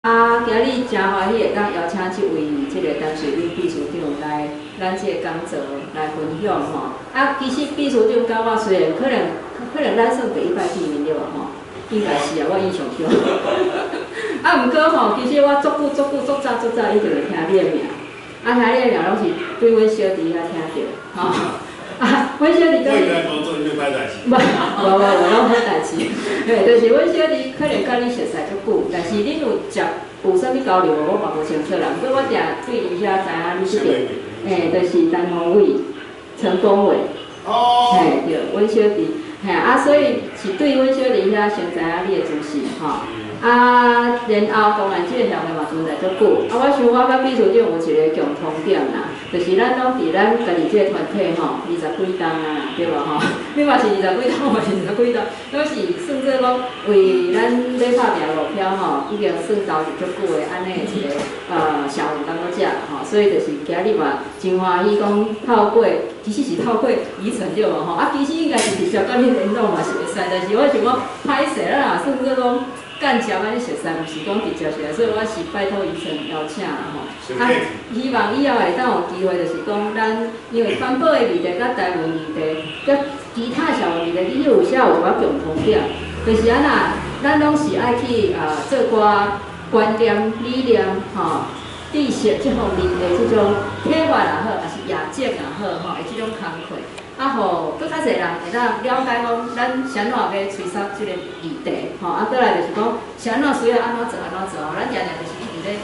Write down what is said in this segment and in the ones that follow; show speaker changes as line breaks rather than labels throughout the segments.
啊，今日誠歡喜會當邀請這位這个陳瑞敏秘書長來咱這个講座來分享吼。啊，其實秘書長佮我雖然可能咱算第一擺見面對無吼？應該是啊，我印象中。啊，毋過吼，其實我足久足久足早足早以前就聽你的名，啊，聽你的名攏是對阮小弟遐聽著，吼。啊，阮小弟講。
我應該無做啥物歹代誌。
無無無，攏好代誌。嘿，就是阮小弟可能佮你熟似足久，但是恁有食有啥物交流無？我嘛無清楚啦。毋過我定對伊遐知影你這個，嘿，就是陳宏偉、陳峰偉。
哦。
嘿，對，阮小弟，嘿啊，所以是對阮小弟遐先知影你的資訊，吼。啊，然後當然這個協會嘛存在足久。啊，我想我佮秘書長有一個共通點啦，就是咱攏佇咱家己這個團體吼，二十幾冬啊，對無吼？你嘛是二十幾冬，我嘛是二十幾冬，攏是算做講為咱咧拍拚目標吼，已經算投入足久的按呢一個社運工作者吼，所以就是今日嘛真歡喜講透過，其實是透過宜城對無吼？啊，其實應該是直接佮你聯絡嘛是會使，但是我想講歹勢啦，算做講間接按呢熟似，毋是講直接熟似，所以我是拜託宜城邀請啦吼。啊，希望以後會當有機會，就是講咱因為環保的議題、佮台灣議題、佮其他社會議題，其實有時有一寡共通點，就是按怎，咱攏是愛去啊做寡觀念、理念、吼、知識這方面的這種啟發也好，抑是夜種也好，吼，的這種工課。啊，予閣較濟人會當了解講，咱是按怎欲催殺這個議題，吼，啊，過來就是講，是按怎需要按怎做按怎做，咱定定就是一直咧，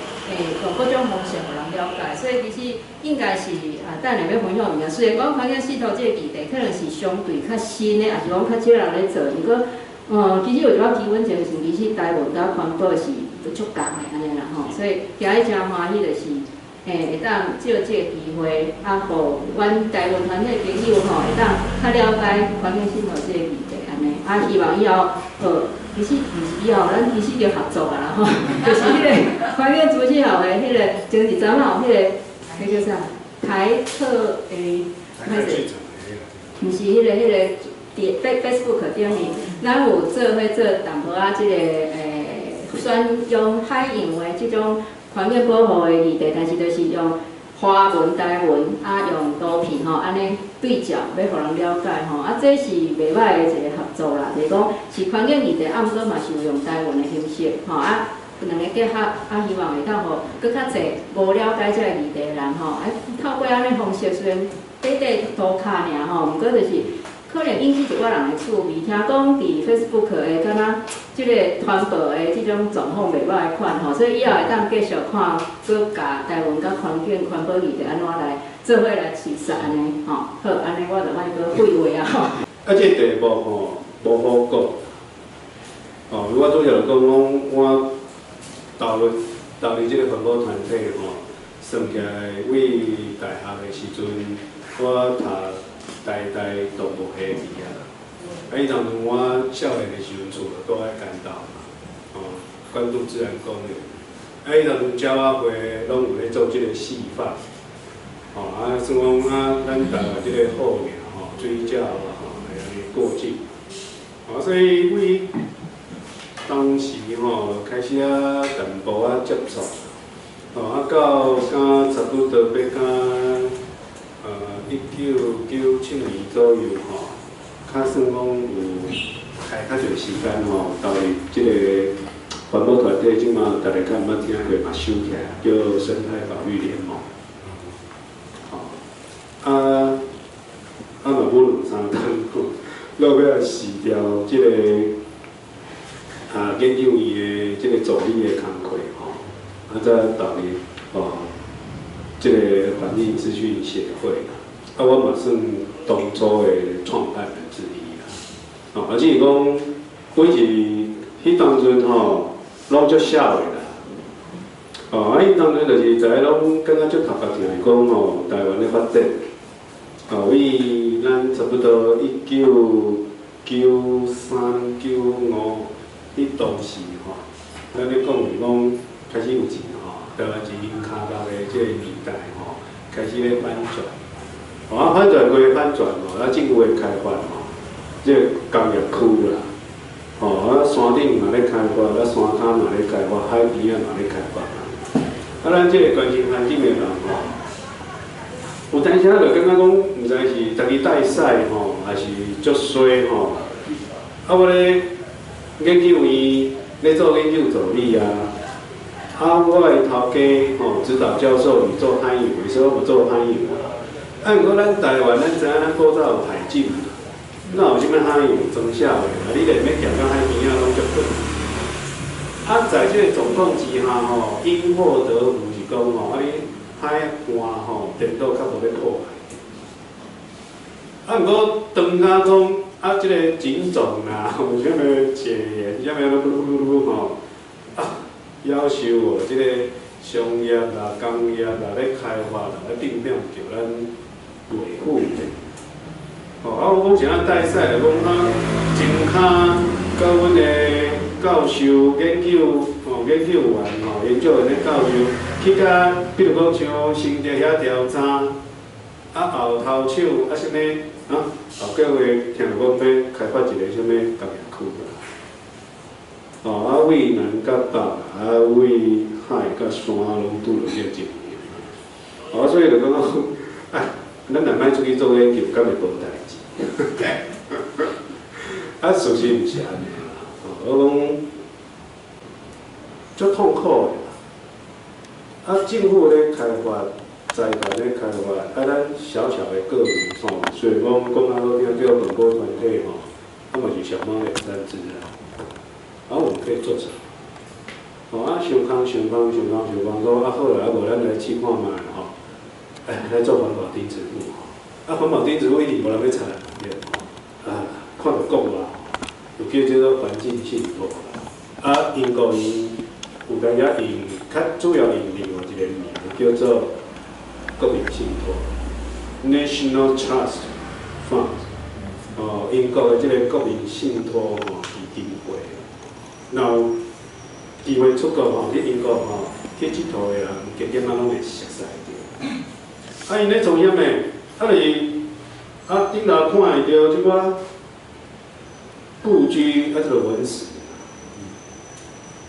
用各種方式予人了解，所以其實應該是啊，等下欲分享物件。雖然講環境信託這個議題可能是相對較新的，抑是講較少人咧做，毋過，其實有一寡基本精神，其實台灣佮環保是足仝的按呢啦吼，所以今日誠歡喜就是，會當藉這個機會，啊，予阮台灣團體朋友吼，會當較了解環境信託這個議題按呢，啊，希望以後，其實毋是以後，咱其實就合作啊啦吼，就是彼個環境資訊協會，彼個前一陣仔有彼個，彼叫啥？台特
歹勢，
毋是彼個佇 Facebook 頂面，咱有做伙做淡薄仔這個宣揚海洋的這種環境保護的議題，但是就是用華文、台文啊，用圖片吼，按呢對照，欲予人了解吼。啊，這是袂䆀的一個合作啦，就是講是環境議題，啊，毋過嘛是有用台文的形式吼啊，兩个結合啊，希望會當予閣較濟無了解這個議題的人吼，啊，透過按呢方式，雖然短短圖卡爾吼，毋過就是可能引起一寡人的趣味。聽講佇 Facebook 的敢若這个傳播的這種狀況袂䆀款吼，所以以後會當繼續看，閣共台灣佮環境環保議題按怎來做伙來催殺按呢吼。好，按呢我就莫閣廢話啊吼。
啊，這個題目吼無好講。哦，我拄則講講我投入這個環保團體吼，算起來為大學的時陣，我讀台大動物系畢業。啊，彼當陣我少年的時陣，厝就住佇關島嘛，哦，關渡自然公園。啊，彼當陣鳥仔會攏有咧做這個示範，哦，啊，算講啊，咱台灣這個候鳥吼，水鳥啊吼，會按呢過境。哦，所以為當時吼開始啊淡薄仔接觸，哦，啊到敢差不多欲敢1997年左右吼，較算講有開較濟時間吼，投入這個環保團體，這馬大家較毋捌聽過嘛，收起來叫生態保育聯盟。吼，啊啊嘛無兩三冬吼，到尾仔辭掉這個研究院的這個助理的工課吼，啊才投入哦這個環境資訊協會啦。啊，我嘛算當初的創辦人之一啦。哦，啊，只是講，阮是彼當陣吼，攏足痟的啦。哦，啊，彼當陣就是大家攏感覺足頭殼疼，講吼台灣的發展，哦，為咱差不多1993、95彼當時吼，咱咧講是講開始有錢吼，台灣是𪜶跤目的這個年代吼，開始咧反轉。哦，啊，反轉歸反轉吼，啊，政府的開發吼，這個工業區啦，吼，啊，山頂嘛，嘛咧開發，啊山跤嘛咧開發，海邊仔嘛咧開發。啊，咱這個關心環境的人吼，有當時仔就感覺講，毋知是家己帶屎吼，還是足衰吼。啊，我咧研究院咧做研究助理啊，啊，我的頭家吼指導教授伊做海洋的，所以我做海洋。啊，毋過咱台灣，咱知影咱古早有海禁嘛，哪有啥物海洋裝卸貨啊？你連欲行到海邊仔攏足困難。啊，在這個狀況之下吼，因禍得福是講吼，啊你海岸吼，顛倒較無咧破壞。啊，毋過當甲講啊，這個警總啊，有啥物解嚴，啥物嚕嚕嚕嚕吼，啊，夭壽哦，這個商業啦、工業啦咧開發啦，咧變變叫咱維護者。吼，啊，我講啥帶屎就講啊，前跤佮阮的教授研究吼，研究員吼，研究員咧教授去甲，比如講像新竹遐調查，啊後頭手啊啥物啊，後幾月聽講欲開發一個啥物工業區啦。哦，啊為南佮北，啊為海佮山攏拄著這個情形。哦，所以就感覺講，啊，咱若莫出去做研究，敢會無代誌？啊，事實毋是按呢啦。哦，我講足痛苦的啦。啊，政府咧開發，財團咧開發，啊，咱小小的個人吼，雖然講講較好聽叫環保團體吼，啊嘛是小貓兩三隻啊。啊，我們可以做啥？哦，啊，想空想空想空想空，講啊好啦，啊無咱來試看覓吼。哎，來做環保釘子戶吼。啊，環保釘子戶一定無人欲採，對啊，看著國外有叫做環境信託啦。啊，英國𪜶有當時用較主要用另外一個名叫做國民信託（National Trust Fund）。哦，英國的這個國民信託吼基金會。若有機會出國吼，去英國吼，去𨑨迌的人，漸漸仔攏會熟悉著。啊，𪜶咧創啥物？啊，就是啊，頂頭看會著這寡故居，啊，這個文史，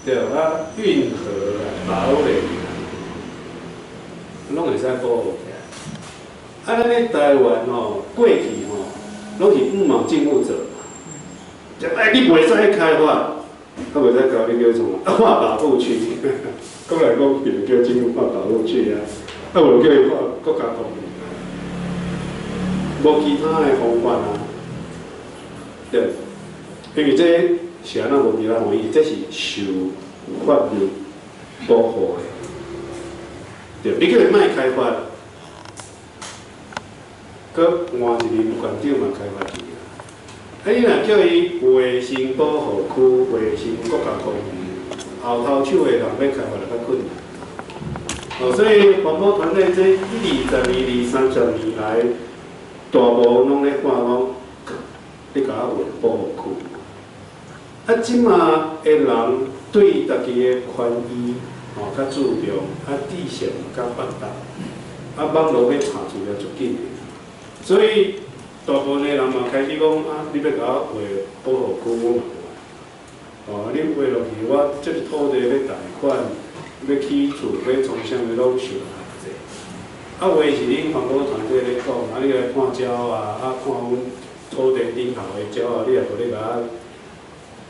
對啊，運河啦、堡壘啦，攏會使保護起來。啊，咱咧台灣吼，過去吼，攏是毋毛政府做嘛，就哎，你袂使開發，啊，袂使搞你叫創啊，劃保護區，講來講去就叫政府劃保護區啊，啊，無叫伊劃國家公園啊，無其他的方法啊，對，因為這是按怎無其他方法，這是受法律保護的，對，你叫伊莫開發，閣換一任縣長嘛開發去啊，啊，你若叫伊劃成保護區、劃成國家公園，後頭手的人欲開發就較困難。哦，所以環保團體這20年、20、30年來，大部分攏咧看講，你共我劃保護區。啊，這馬的人對家己的權益吼較注重，啊，知識較發達，啊，網路欲查資料足緊的，所以大部分的人嘛開始講啊，你欲共我劃保護區，我嘛無愛。哦，你劃落去，我這個土地欲貸款，欲起厝，欲創啥物攏受限制。啊，話是恁環保團體咧講，啊，你來看鳥仔，啊，看阮土地頂頭的鳥仔，你也無咧共我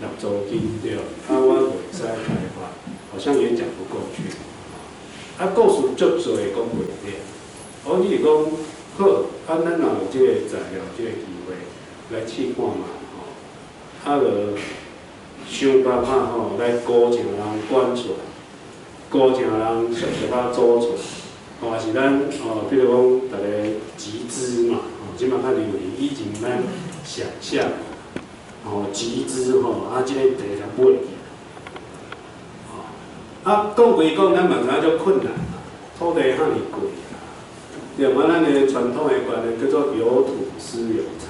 納租金對，啊，我袂使開發，好像也講不過去。啊，故事足濟講袂了。我只是講好，啊，咱若有這個材料、這個機會來試看覓吼，啊，就想辦法吼來高一個人管出來，高一個人熟熟仔組出來，吼，也是咱吼，比如講逐家集資嘛，吼，這馬較流行，以前咱想象，吼，集資吼，啊，這個地來買起來，吼，啊，講歸講，咱嘛知影足困難啦，土地遐爾貴啊，對嘛？咱的傳統的觀念叫做有土斯有財，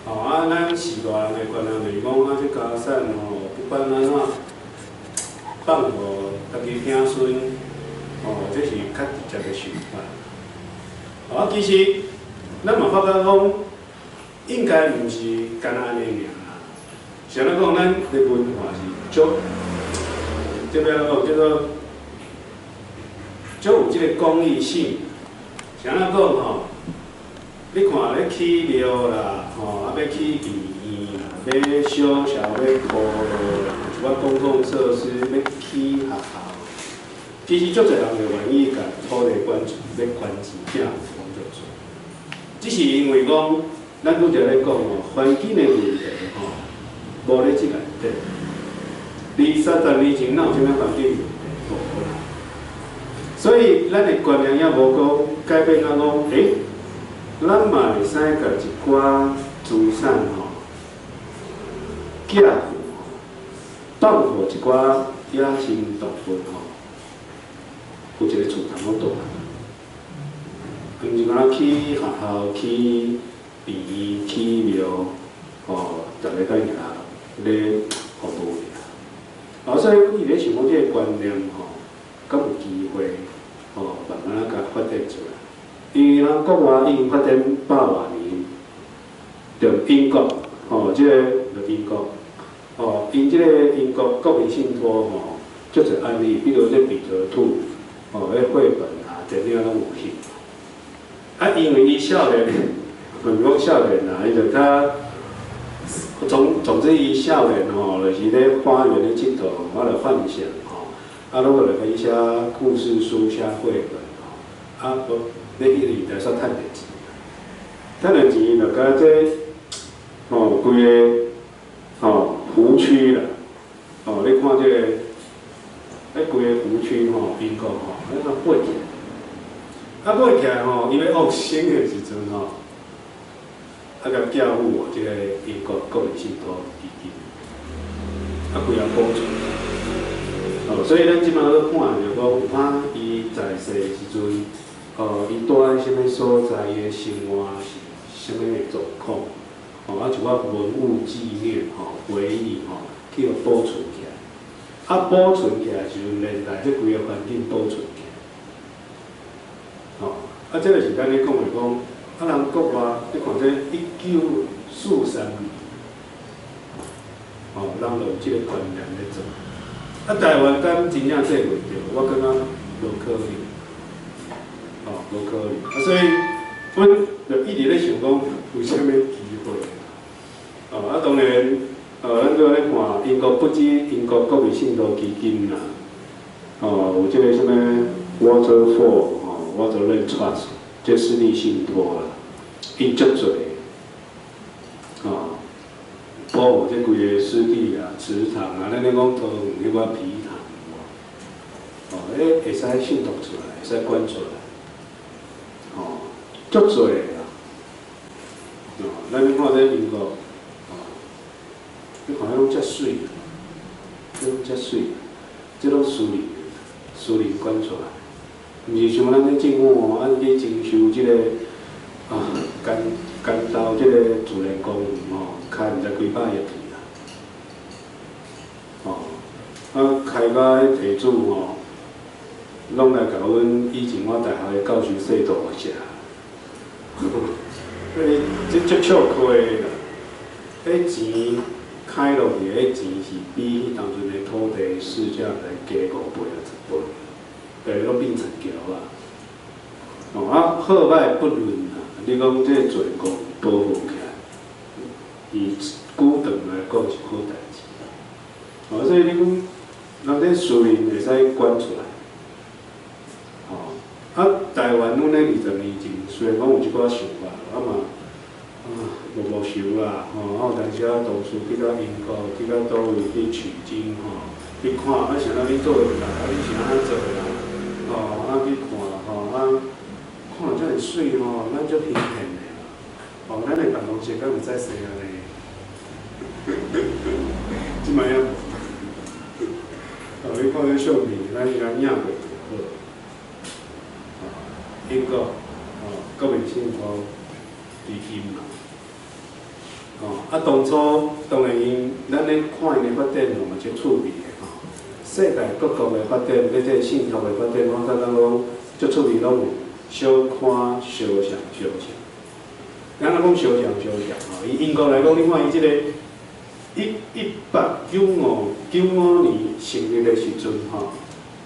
吼，啊，咱序大人的觀念就是講，啊，這家產吼，不管按怎放予家己子孫，吼，這是較直接的想法。啊，其實咱嘛發覺講，應該毋是干焦按呢爾啦。是按怎講？咱的文化是足，這欲按怎講叫做足有這个公益性。是按怎講吼？你看咧起廟啦，吼，啊欲起醫院啦，欲修橋、欲鋪路啦，一寡公共設施欲起學校，其實足濟人會願意共土地捐出，欲捐錢寄予足濟。只是因為講，咱拄才咧講吼，環境的問題吼，無咧這內底。20-30年前，哪有啥物環境問題？無啦。所以，咱的觀念也無講改變啊，講，咱嘛會使共一寡資產吼，寄付放予一寡野生動物吼，有一个厝通好蹛。毋是干焦起學校、起醫院、起廟，吼，逐个在遐咧服務爾。啊，所以阮一直咧想講這个觀念吼，敢有機會吼，慢慢仔共發展出來。因為人國外已經發展百外年，著英國吼，這个著英國，吼，𪜶這个英國國民信託吼，足濟案例，比如這彼得兔，吼，彼繪本啊、電影攏有翕。啊，因為伊少年，毋是講少年啦，伊就較總之，伊少年吼，就是咧花園咧𨑨迌，我就幻想吼，啊，攏來開始寫故事書、寫繪本吼，啊，無咧彼個時代煞趁著錢，趁著錢就共這吼規个吼湖區啦，吼，你看這个，彼規个湖區吼，英國吼，彼個買起來，啊買起來吼，伊欲往生的時陣吼，啊，共寄付予這个英國國民信託基金，啊，規個保存。哦，所以咱這擺咧看著講，啊，伊在世的時陣，哦，伊蹛佇啥物所在，伊的生活是啥物的狀況，哦，啊，一寡文物紀念，吼，回憶，吼，去予保存起來。啊，保存起來時陣，連帶這規個環境保存起來。吼，啊，這個是咱咧講的講，啊，人國外，你看這1943年，吼，人就有這個觀念咧做。啊，台灣敢真正做袂著，我感覺無可能，吼，無可能。啊，所以，阮就一直咧想講有啥物機會。哦，啊，當然，咱閣咧看英國不止英國國民信託基金啦，哦，有這個啥物 Water for 吼，Water Land Trust，這濕地信託啦，𪜶足濟，哦，保護這規个濕地啊、池塘啊，咱咧講桃園彼寡埤塘有無？哦，彼會使信託出來，會使管出來，哦，足濟啦。哦，咱咧看這英國，哦，你看彼攏遮媠，這攏遮媠，這攏私人的，私人管出來，毋是像咱這政府吼，啊去徵收這個啊，干干到這個自然公園吼，開毋知幾百億去啦，吼，啊開甲彼地主吼，攏來共阮以前我大學的教授說多謝，這足笑虧的啦，彼錢開落去，彼錢是比彼當陣的土地市價來加5倍啊10倍，逐个攏變成橋啊，哦啊好歹不論啦，你講這個自然公園保護起來，以古長來講是好代誌。哦，所以你講，人這私人會使管出來，哦，啊，台灣阮咧20年前，雖然講有這寡想法，啊嘛，啊，無無仇啦，吼，啊有當時啊，同事去到英國，去到佗位去取經吼，去看，啊，啥物你做會來，啊，你是按怎做的啦，吼，啊去看，吼，啊，看遮爾媠吼，咱足興奮的啦，哦，咱的辦公室敢會使生按呢？這擺猶無。哦，你看這相片，咱遐影過就好。哦，英國，哦，國民信託基金嘛。哦，啊，當初當然𪜶，咱咧看𪜶的發展吼，嘛足趣味的吼。世界各國的發展，咧這個信託的發展，我感覺講足趣味，攏有小看相像相像。咱若講相像相像吼，以英國來講，你看伊這個， 1895年成立的時陣吼，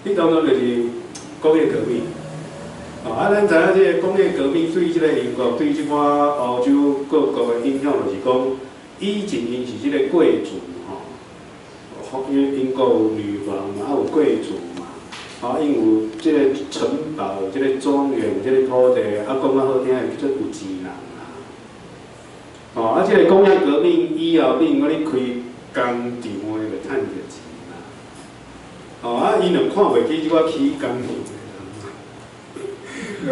彼當陣就是工業革命。哦，啊，咱知影這個工業革命對這個英國、對這寡歐洲各國的影響，就是講以前𪜶是這個貴族吼，因為英國有女皇嘛，啊有貴族嘛，啊𪜶有這個城堡、這個莊園、這個土地，啊講較好聽的叫做有錢人啦。哦，啊，這個工業革命以後，變講你開工廠的就趁著錢啦。哦，啊，𪜶就看袂起這寡起工廠的人，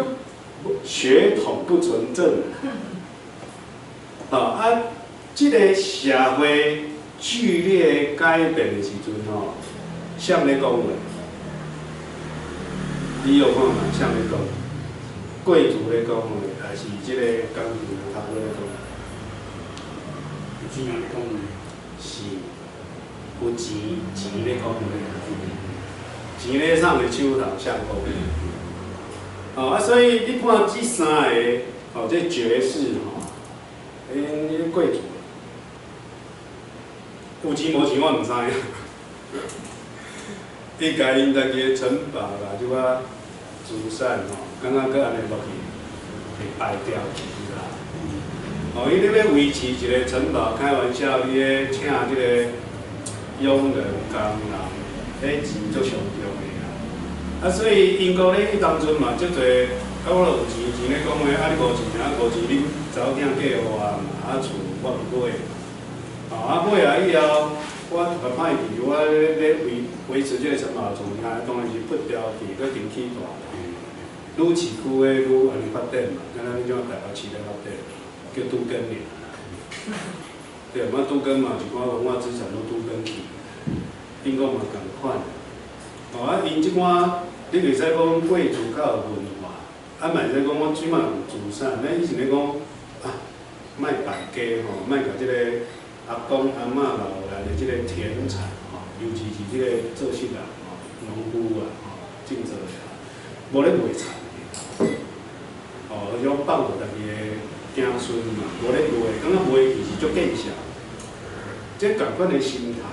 血統不純正。哦，啊，這個社會劇烈改變的時陣吼，誰咧講話？你有看嘛？誰咧講？貴族咧講話，還是這個工廠的頭咧講？
有錢人咧講話。
是，有錢錢咧講話，錢咧送佇手頭，誰講話？哦，啊，所以你看這三個，哦，這爵士吼，𪜶貴族，有錢無錢我毋知。伊共𪜶家己的城堡啦，這寡資產吼，感覺閣按呢落去會敗掉去啦。哦，伊咧欲維持一個城堡，開玩笑，伊咧請這個傭人工人，彼錢足上重的啦。啊，所以英國咧彼當陣嘛，足濟，啊，我著有錢，錢咧講話，啊，你無錢啊，無錢恁查某囝嫁予我嘛，啊，厝我毋買。哦，啊，買啊以後，我讀較歹去，我咧維持這個城堡從遐，當然是不掉去，閣重起大。愈市區的愈按呢發展嘛，敢若恁這台北市咧發展，叫都更爾。對，嘛都更嘛，一寡文化資產攏都更去，英國嘛仝款。哦，啊，𪜶這寡，你袂使講貴族較有文化，啊，嘛會使講我這馬有資產，咱以前咧講啊，莫敗家吼，莫共這個阿公阿嬤留來的這個田產吼，尤其是這個做穡人吼，農夫啊吼，種作的啊，無咧賣田的，哦，迄種放予家己的子孫嘛，無咧賣，感覺賣去是足見笑，這仝款的心態啊。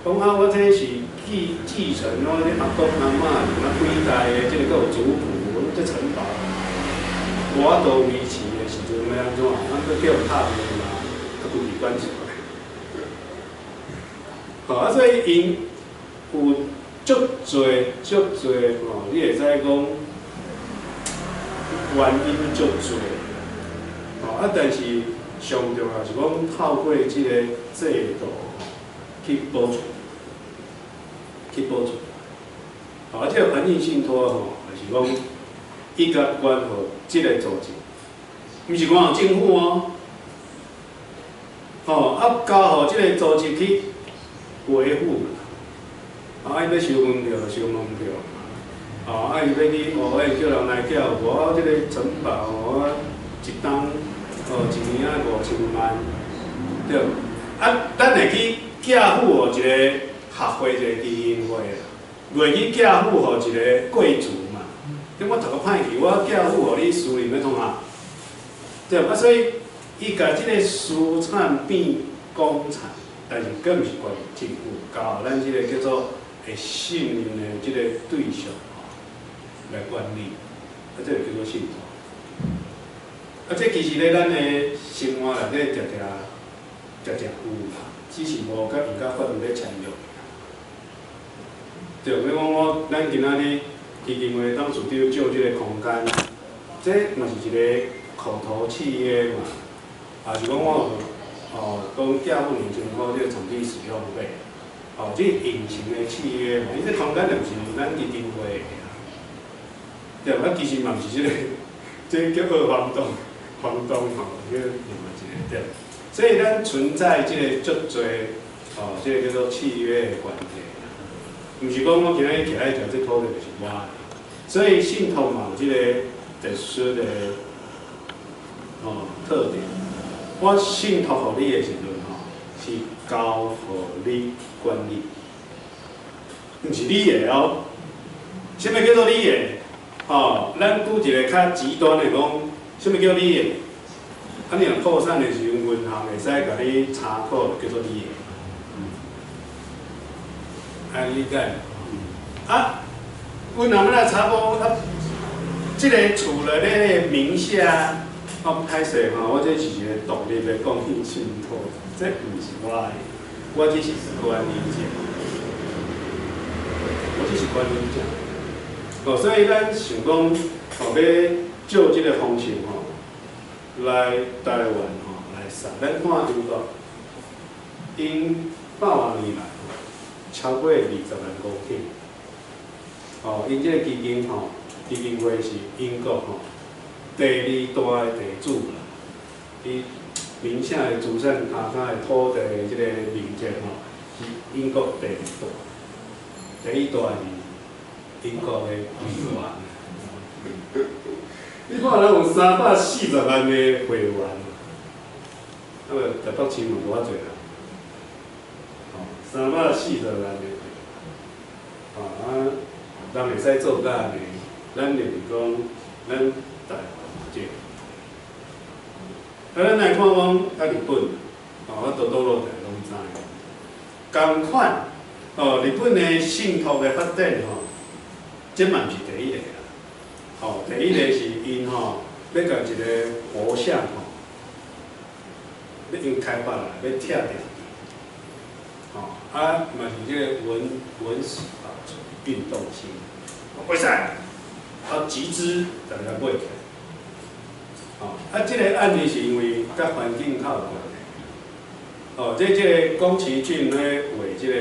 講啊，我這是繼承我這阿公阿嬤啊幾代的這個閣有族譜，這城堡，無法度維持的時陣欲按怎？咱閣叫拍賣嘛，啊，規氣管出來。吼，啊，所以𪜶有足濟足濟吼，你會使講原因足濟，吼啊，但是上重要是講透過這個制度去保存，去保存。吼，啊，這個環境信託吼，就是講伊共捐予這個組織，毋是講予政府哦，吼，啊，交予這個組織去維護嘛，啊，伊欲收門票，收門票嘛，哦，啊，伊欲去學會叫人來繳，無啊，這個城堡吼，一冬哦，一年啊5000萬，對。啊，咱會去寄付予一個學會，一個基金會啦，袂去寄付予一個貴族嘛。咁我讀較歹去，我寄付予你私人欲創啥？對，啊，所以伊共這個私產變公產，但是閣毋是關政府，交予咱這個叫做會信任的這個對象吼來管理，啊，這個叫做信託。啊，這其實咧，咱的生活內底常常常常有啦，只是無佮用甲法律咧簽約。對，比如講我咱今仔日基金會董事長借這個空間，這嘛是一個口頭契約嘛，也是講我有哦，講寄付2000箍這個場地使用費，哦，這隱形的契約嘛，伊這空間就毋是咱基金會的啊，對，啊，其實嘛毋是這個，這叫二房東，房東吼，叫另外一個對。所以咱存在這個足濟哦，這個叫做契約的關係，毋是講我今日徛來食這土地就是我的，所以信託嘛有這個特殊的哦特點。我信託予你的時陣吼，是交予你管理，毋是你的哦。啥物叫做你的？哦，咱舉一個較極端的講，啥物叫你的？啊，你若破產的時陣，銀行會使共你查扣，叫做你的。按呢理解。啊，阮阿妈查某啊，這个厝內底的名下，我歹勢吼，我這是一個獨立的公益信託，這毋是我的，我只是管理者，我只是管理者。哦，所以咱想講，哦，欲照這个方式吼，來台灣吼來殺，咱看英國，𪜶百外年來吼，超過20萬公頃。哦，𪜶這个基金吼，基金會是英國吼第二大的地主啦，伊名下的資產跤跤的土地的這個面積吼，是英國第二大，第一大是英國的議員。你看咱有340萬個會員，啊無台北市嘛無遐濟人，哦，340萬個會員，哦啊，人會使做甲按呢，咱就是講，咱台灣這個。啊，咱來看講啊，日本，哦，我多多落大家攏知。仝款，哦，日本的信託的發展吼，這嘛毋是第一个啦。吼，第一个是𪜶吼，欲共一个佛像吼，欲用開發啦，欲拆掉。吼，啊，嘛是這個文史保存運動性，袂使，啊，集資共共買起來。吼，啊，這个案例是因為佮環境較有關係。哦，這個宮崎駿咧畫這个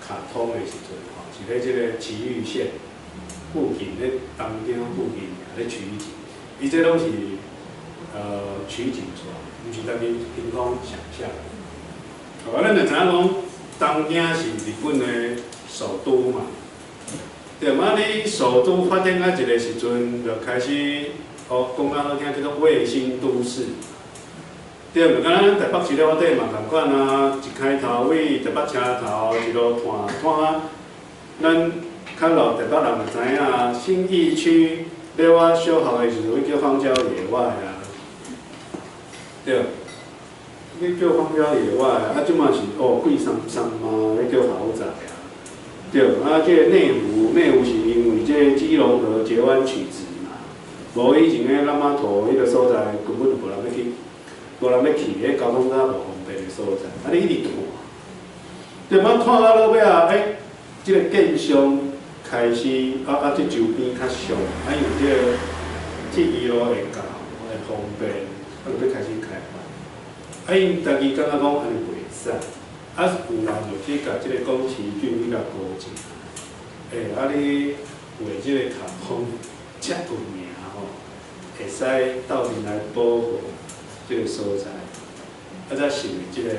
卡通的時陣吼，是咧這个埼玉縣附近咧東京附近咧取景，伊這攏是取景出來，毋是家己憑空想象。哦，咱就知影講，東京是日本的首都嘛，對嘛？你首都發展到一个時陣，就開始哦，講較好聽叫做衛星都市。對，就敢若咱台北市了底嘛仝款啊，一開頭位台北車頭一路湠湠啊，咱較老台北人就知影啊，信義區咧我小學的時陣，叫荒郊野外啊，對，彼叫荒郊野外啊，這馬是哦貴參參啊，彼叫豪宅啊，對，啊，這個內湖，內湖是因為這個基隆河截彎取直嘛，無以前彼那瑪頭彼个所在根本就無人欲去。無人欲去，彼交通較無方便的所在，啊，你一直湠，對嘛？湠到落尾啊，欸，這个建商開始啊啊，這周邊較俗，啊，因為這个鐵一路會到，會方便，啊，就欲開始開發。啊，𪜶家己感覺講按呢袂使，啊，有人就去共這个宮崎駿去共勾結，欸，啊，你畫這个卡通遮有名吼，會使鬥陣來保護這个所在，啊，才成立這个，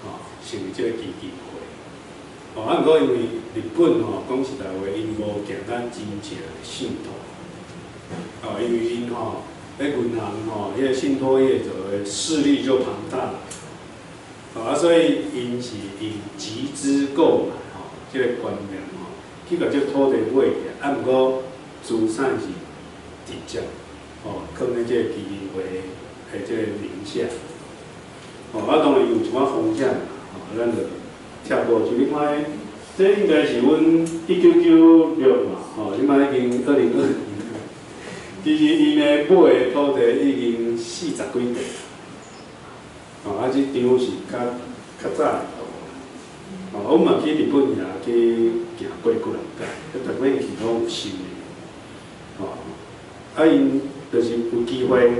吼，成立這个基金會。哦，啊，毋過因為日本吼，講實在話，𪜶無行咱真正的信託，哦，因為𪜶吼，咧銀行吼，彼个信託業者的勢力就龐大了，哦，啊，所以𪜶是用集資購買吼，這個觀念吼，去共這個土地買起來，啊，毋過資產是直接。哦，囥佇這個基金會的這個名下，哦，啊，當然有一寡風險啦，哦，咱就跳過去。你看，這應該是阮1996嘛，吼，這擺已經2020，其實𪜶的買的土地已經40幾塊，哦，啊，這張是較較早的圖，哦，阮嘛去日本遐去行過幾若擺，逐擺去攏有新的，哦，啊𪜶就是有機會，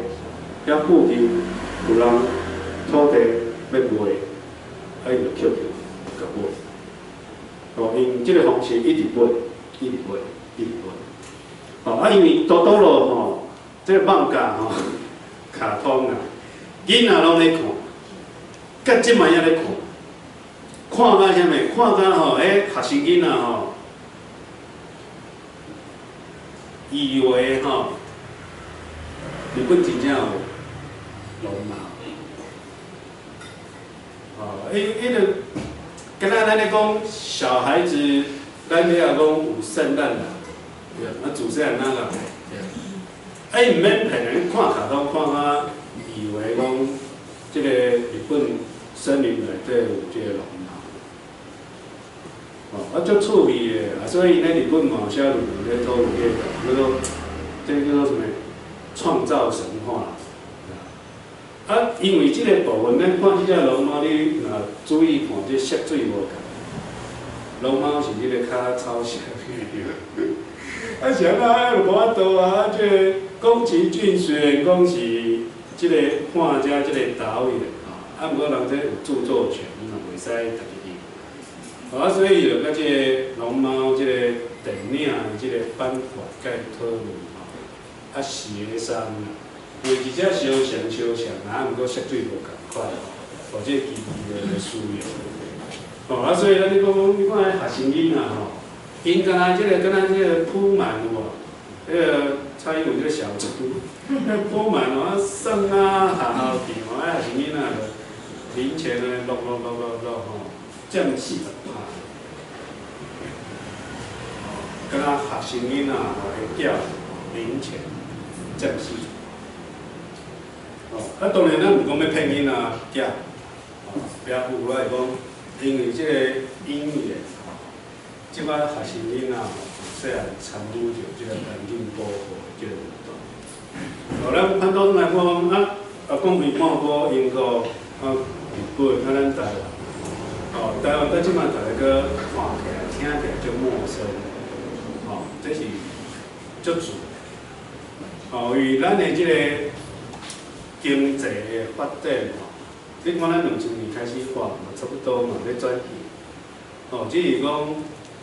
遐附近有人土地欲賣，啊，𪜶就捡著共買。哦，用這个方式一直買，一直買，一直買。哦，啊，因為多多羅吼，這个漫畫吼，卡通啊，囡仔攏咧看，到這擺猶咧看，看甲啥物？看甲吼，彼學生囡仔吼，以為吼，日本真正有龍貓。哦，彼個，敢若咱咧講小孩子，咱咧講有聖誕老，對，啊自細漢哪個？啊，伊毋免騙人，看卡通看甲以為講，這個日本森林內底有這個龍貓。哦，啊，足趣味的，啊，所以咧日本嘛有寫論文咧討論這個，叫做這個叫做啥物？創造神話。啊，因為這個部分，咱看這隻龍貓，你若注意看，這色水無仝。龍貓是這個較草色的。啊，是按怎啊？就無法度啊！這個宮崎駿雖然講是這個畫家、這個導演，吼，啊，毋過人這有著作權，嘛袂使家己用。啊，所以就佮這個龍貓這個電影的這個版權佮伊討論吼，啊協商啦，為一隻相像相像，啊，毋過色水無仝款，或者基地的使用。哦，啊，所以咱咧講講，你看彼學生囡仔吼，𪜶敢若這個敢若這個撲滿有無？彼個蔡英文這個小豬，撲滿哦，啊耍啊學校去吼，啊學生囡仔就零錢呢落落落落落吼，佔40%。哦，敢若學生囡仔吼會繳零錢佔四十。哦，啊當然咱毋講欲騙囡仔繳，哦，不要誤來講。因為這個語言吼，這擺學生囡仔吼，細漢參與著這個環境保護的這個運動。哦，咱反倒來看講啊，啊講環保英國啊日本啊咱台灣，哦，台灣到這擺逐个閣看起來、聽起來足陌生，哦，這是足自然。哦，因為咱的這個經濟的發展吼。你看咱2000年開始發嘛，差不多嘛咧轉型。哦，只是講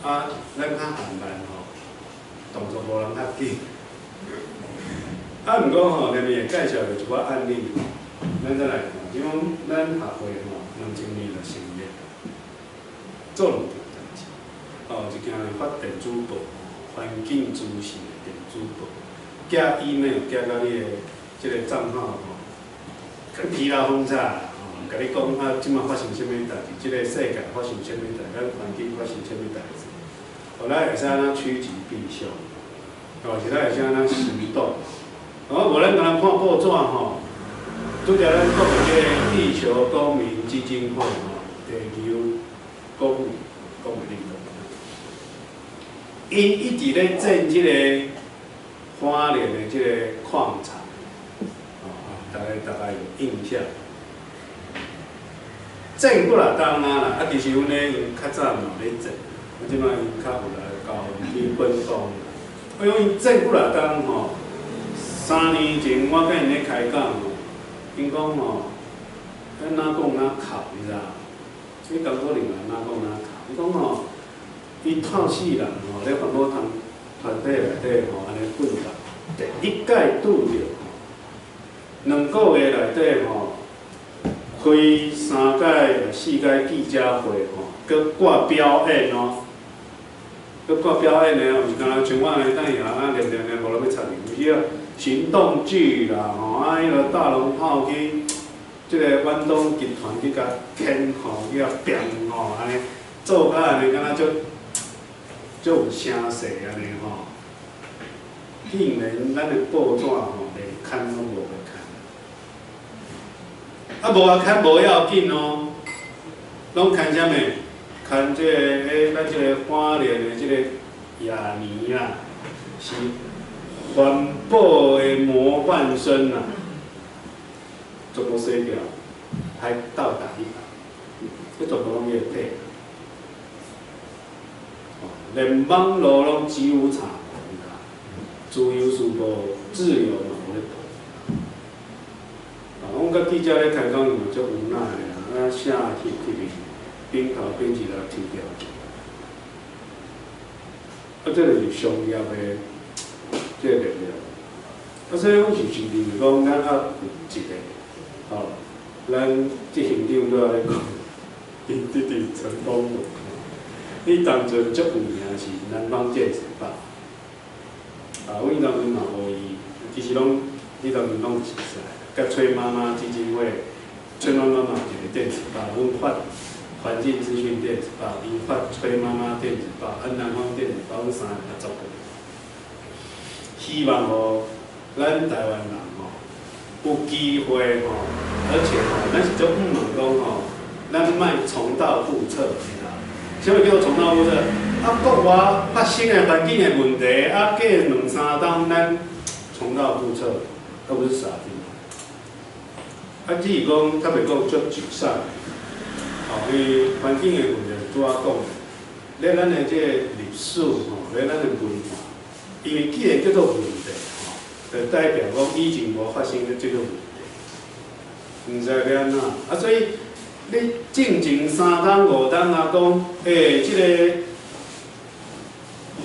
啊，咱較緩慢吼，動作無人較緊。啊，毋過吼，內面會介紹著一寡案例吼，咱再來看。就講咱學會吼，2000年就成立，做兩件代誌。哦，一件是發電子報，環境資訊的電子報，寄 email 寄到你的這個帳號吼，疲勞轟炸。共你講啊，這擺發生啥物代誌？這個世界發生啥物代誌？咱環境發生啥物代誌？哦，咱會使按怎趨吉避凶？哦，是咱會使按怎行動？哦，無咱敢若看報紙吼，拄才咱講的這個地球公民基金會吼，地球公民公民運動，𪜶一直咧戰這個花蓮的這個礦場，哦，大家大概有印象。戰幾若冬啊啦，啊，其實阮咧𪜶較早嘛咧戰，啊，這擺𪜶較有來交去分工。我講𪜶戰幾若冬吼，3年前我佮𪜶咧開講吼，𪜶講吼，咱哪講哪哭，你知無？你敢可能啊？哪講哪哭？伊講吼，伊透死人吼，咧環保團團體內底吼，按呢奮鬥，第一擺拄著吼，2個月內底吼。開三擺、四擺記者會吼，閣掛表演哦，閣掛表演的，毋是敢若像我按呢等下啊，念念念，無人欲插你，毋是啊，行動劇啦吼，啊，彼個大龍炮去，這個遠東集團去共牽吼，去共變吼，按呢做甲按呢，敢若足足有聲勢按呢吼。竟然咱的報紙吼，連刊攏無欲刊。啊，無啊，刊無要緊哦，攏刊啥物？刊這個，欸，咱這個花蓮的這個亞尼啊，是環保的模範生啊，全部洗掉，還倒打一耙，這全部攏伊會退。連網路攏幾乎查無，自由時報、自由嘛無咧報。啊，阮佮記者咧開講，伊嘛足無奈的啊，啊寫翕翕去，頂頭編輯來抽掉去。啊，這就是商業的這個力量。啊，所以阮是認為講，咱猶有一個，吼，咱執行長拄仔咧講，𪜶弟弟陳東文，伊當陣足有名是南方電子報。啊，阮當陣嘛予伊，其實攏，彼當陣攏熟似，佮崔媽媽基金會，崔媽媽嘛有一個電子報，阮發環境資訊電子報，𪜶發崔媽媽電子報，啊南方電子報，阮三個合作過。希望予咱台灣人吼有機會吼，而且吼，咱是足向望講吼，咱莫重蹈覆轍，你知無？啥物叫做重蹈覆轍？啊，國外發生的環境的問題，啊，過兩三冬咱重蹈覆轍，啊，不是傻逼。啊，只是講較袂講足沮喪，吼，因為環境的問題是拄仔講的，咧咱的這個歷史吼，咧咱的文化，因為既然叫做問題吼，就代表講以前無發生過這個問題，毋知欲按怎，啊，所以你進前三冬五冬啊，講，這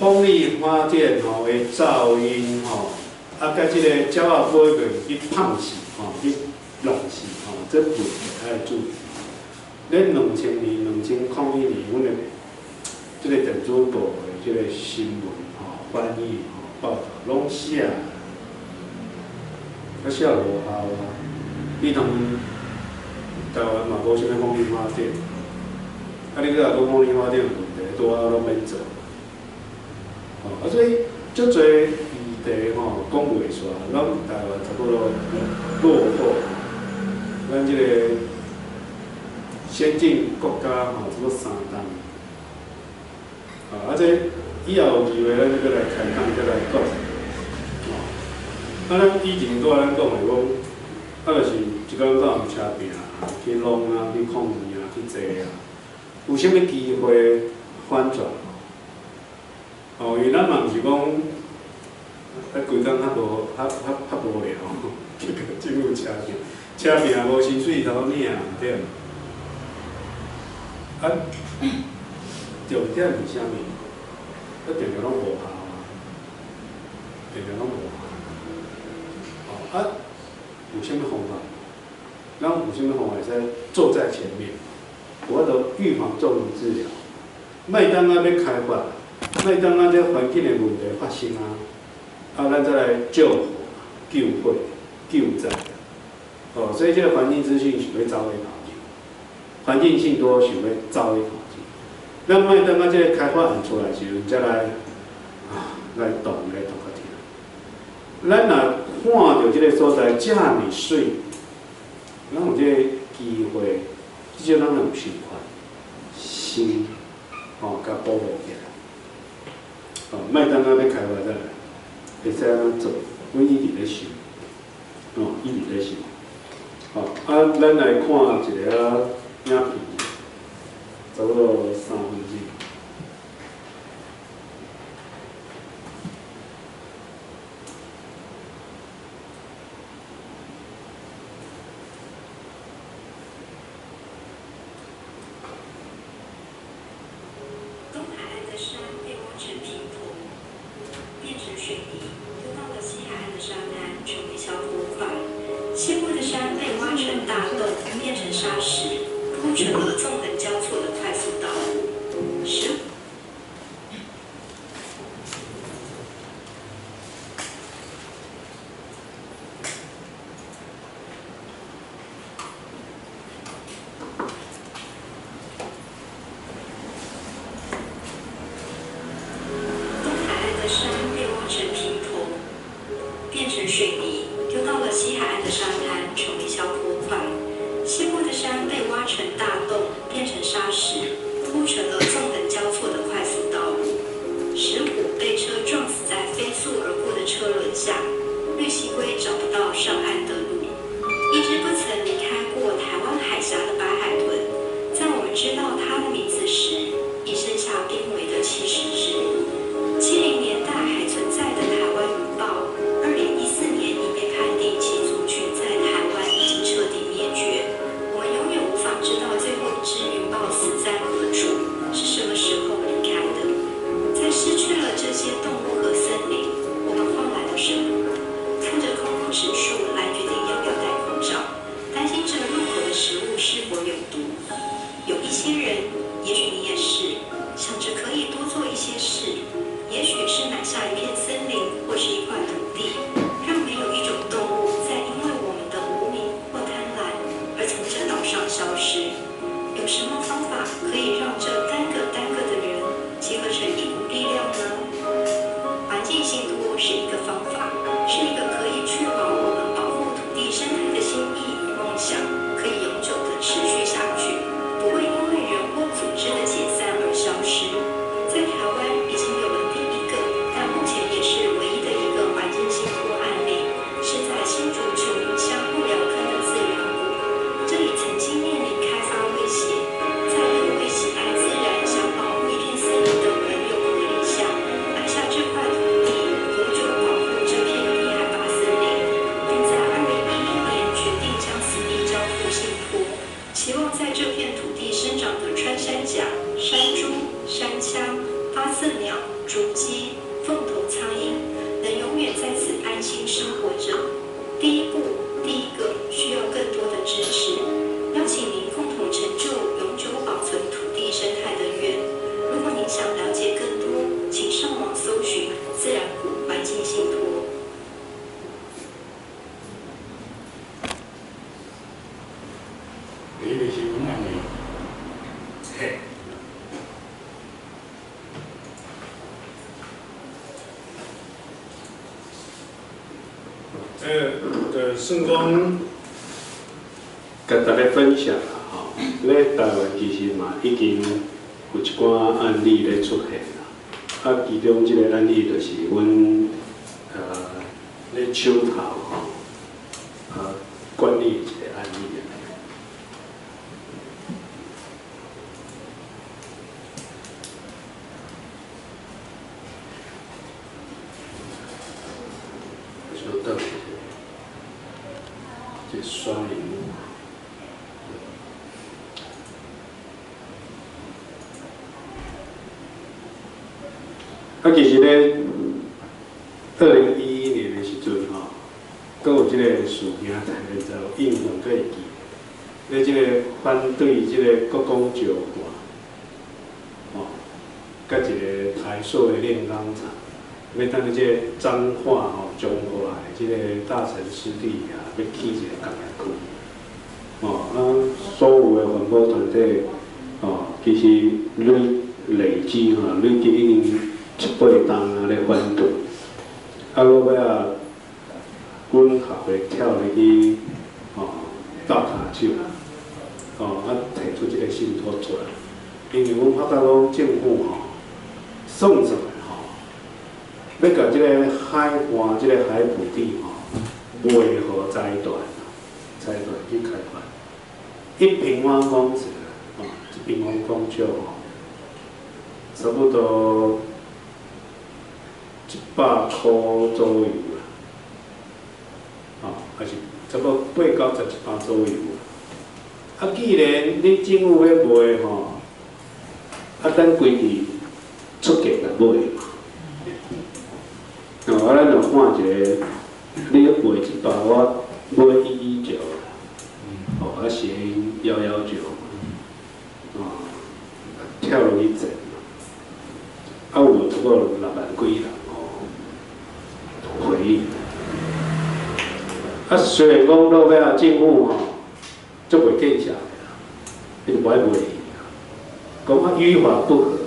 個風力發電吼的噪音吼，啊，佮這個鳥仔飛過去碰死吼，去弄死吼，這問題愛注意。咱2000年、2001年，阮的這個電子報的這個新聞吼、翻譯吼、報導攏寫，啊寫無效啊！你當台灣嘛無啥物風力發電，啊你閣若講風力發電有問題，拄仔攏免做。吼啊，所以足濟議題吼講袂煞，咱台灣差不多落後，咱這個先進國家吼，差不多三冬。啊，這以後有機會，咱閣來開講，閣來講。吼，啊，咱以前拄仔咱講的講，啊，就是一工到晚車拼，去弄啊，去抗議啊，去坐啊，有啥物機會反轉？哦，因為咱嘛毋是講，啊，規工較無較較較無聊，去共政府車拼，車拼無薪水通領，對。啊，重點是啥物？啊，定定攏無效啊，定定攏無效。哦，啊，有啥物方法？咱有啥物方法會使做在前面？有法度預防重於治療。莫等啊欲開發，莫等啊這環境的問題發生啊，啊，咱再來救火、救火、救災。哦，所以這個環境資訊想欲走咧頭前，環境信託想欲走咧頭前。咱莫等啊這個開發案出來時陣，才來啊來動來動較疼。咱若看著這個所在遮爾媠，咱有這個機會，至少咱有想法，先吼共保護起來。哦，莫等啊欲開發再來，會使按怎做？阮一直咧想，哦，一直咧想。吼，啊，咱來看一个影片，差不多3分鐘。
東海岸的山被挖成平土，變成水泥，丟到了西海岸的沙灘，成為消波塊。西部的山被挖成大洞，變成沙石，鋪成了縱橫交錯的快速道路。石東海岸的山被挖成平土，變成水泥，丟到了西海岸的沙灘，成為消波塊。西部的山被挖成大洞，變成沙石，鋪成了縱橫交錯的快速道路。石虎被車撞死在飛速而過的車輪下，綠蠵龜找不到上岸的路。一隻不曾離開過台灣海峽的白海豚，在我們知道它的名字時，已剩下瀕危的70隻。70年代還存在的台灣雲豹，2014年已被判定其族群在台灣已經徹底滅絕。我們永遠無法知道最後一隻雲豹死在何處，是什麼時候離開的。在失去了這些動物和森林，我們換來了什麼？看着空污指數來決定要不要戴口罩，擔心着入口的食物是否有毒。有一些人，也許你也是，想着可以多做一些事，也許是買下一片森林或是一塊土地，讓沒有一種動物再因為我們的無名或貪婪而從這島上消失。有什麼方法可以讓這單個單個的人集合成一股力量呢？環境信託是一個方法，是一個可以確保我們保護土地生態的心意與夢想可以永久的持續下去，不會因為人或組織的解散而消
体。这就算讲，
共大家分享啦吼。咧台湾其实嘛已经有一寡案例咧出现啦。啊，其中这个案例就是阮咧手头吼，管理一个案例啊。稍等一下，这刷萤幕。啊，其实咧，2011年的时阵吼，阁有这个事件，大家知有印象，阁会记。咧，这个反对这个国光石化，吼，佮一个台塑的炼钢厂，欲等于这个彰化吼、彰化的这个大城湿地啊，欲起一个工业区。哦，啊，所有的环保团体，哦，其实累积吼，累积已经七八冬啊咧反对，啊，到尾啊，阮学会跳入去，吼，斗跤手，吼，啊，提出这个信托出来，因为阮发觉讲政府吼，算算吼，欲共这个海岸、这个海埔地吼，卖予财团，财团去开发，1平方公尺，吼，1平方公尺吼，差不多100箍左右啦，吼，还是差不多8、90、100左右啦。啊，既然你政府欲卖吼，啊，咱规矩出价来买嘛。哦，啊，咱就看一个，你卖100，我买119，哦，啊，谐音119，哦，跳落去挣，啊，有差不多6万几人哦。回应。啊，虽然讲到尾仔政府吼，足袂见效的啦，伊就无爱卖伊啦，讲啊与法不合，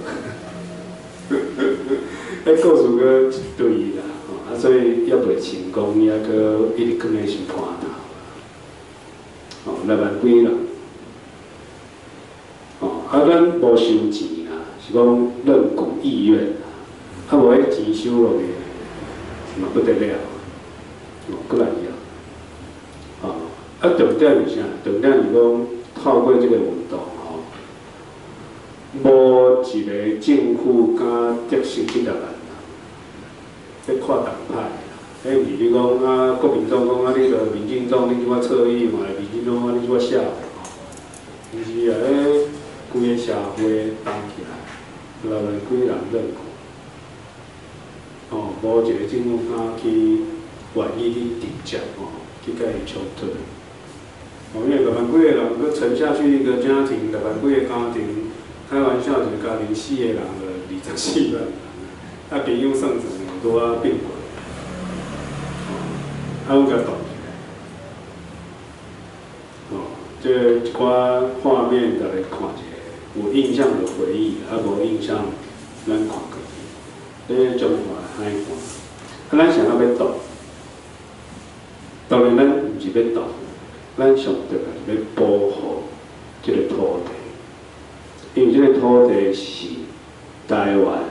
彼故事阁一堆啦，吼啊，所以犹袂成功，伊犹阁一直囥咧审判头，吼6万几人，吼啊，咱无收钱啦，是讲认股意愿啦，啊无彼钱收落去。嘛不得了，哦，阁来要，哦，啊，重点是啥？重点是讲透过这个运动吼，无一个政府敢得失这6万人，咧看党派啦。彼毋是你讲啊，国民党讲啊，你著民进党，你这款侧翼嘛，民进党啊，你这款下吼，毋是啊，彼规个社会动起来，6万几人认可。哦，无一个政府敢去愿意去直接吼，去共伊冲突。哦，因为6万几个人，阁沉下去一个家庭，6万几个家庭，开玩笑，一个家庭4个人就24万人，啊，朋友算算，拄仔变过。哦，啊，阮共动起来。哦，这一寡画面，大家看一下，有印象就回忆，啊，无印象，咱看过去。咧彰化海岸，啊，咱啥仔欲挡？当然，咱毋是欲挡，咱上重要是欲保护这个土地，因为这个土地是台湾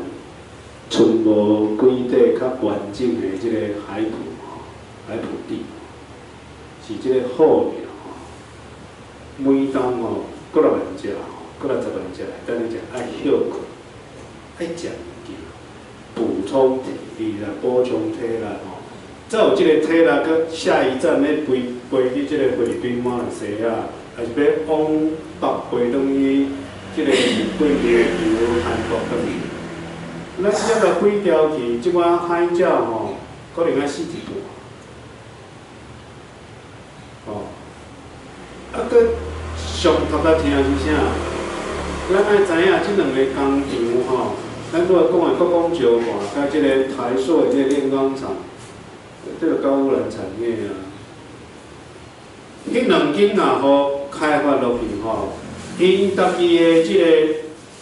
剩无几块较完整的这个海埔吼，海埔地，是这个候鸟吼，每冬吼几若万只吼，几若十万只来等咧食，爱歇困，爱食物件。补充体力啦，补充体力吼，才有这个体力，阁下一站欲飞飞去这个菲律宾、马来西亚，还是欲往北飞转去这个日本、琉球、韩国转去。咱这个几条去，这款海鸟吼，可能爱死一半。哦，啊，阁上头壳听是啥？咱爱知影这两个工厂吼。咱拄仔讲的国光石化，佮这个台塑的这个炼钢厂，这个高污染产业啊，彼两间若予开发落去吼， 𪜶家己的這个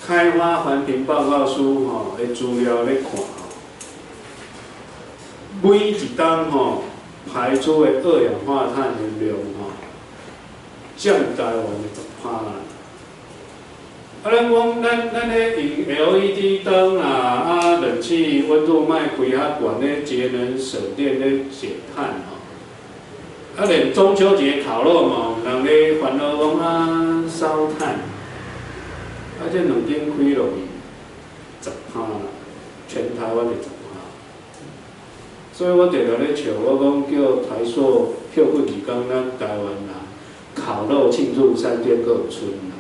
開發環評報告書吼的資料咧看吼，每一冬吼排出的二氧化碳的量吼，佔台灣的10%啦。啊，咱講咱咧用 LED 燈啦，啊，冷氣溫度莫開較懸咧，節能省電咧減碳吼。啊，連中秋節烤肉嘛，有人咧煩惱講啊燒炭，啊，這兩間開落去十趴啦，全台灣的十趴。所以我定定咧笑，我講叫台塑歇睏一工，咱台灣人烤肉慶祝3天閣有賰啦，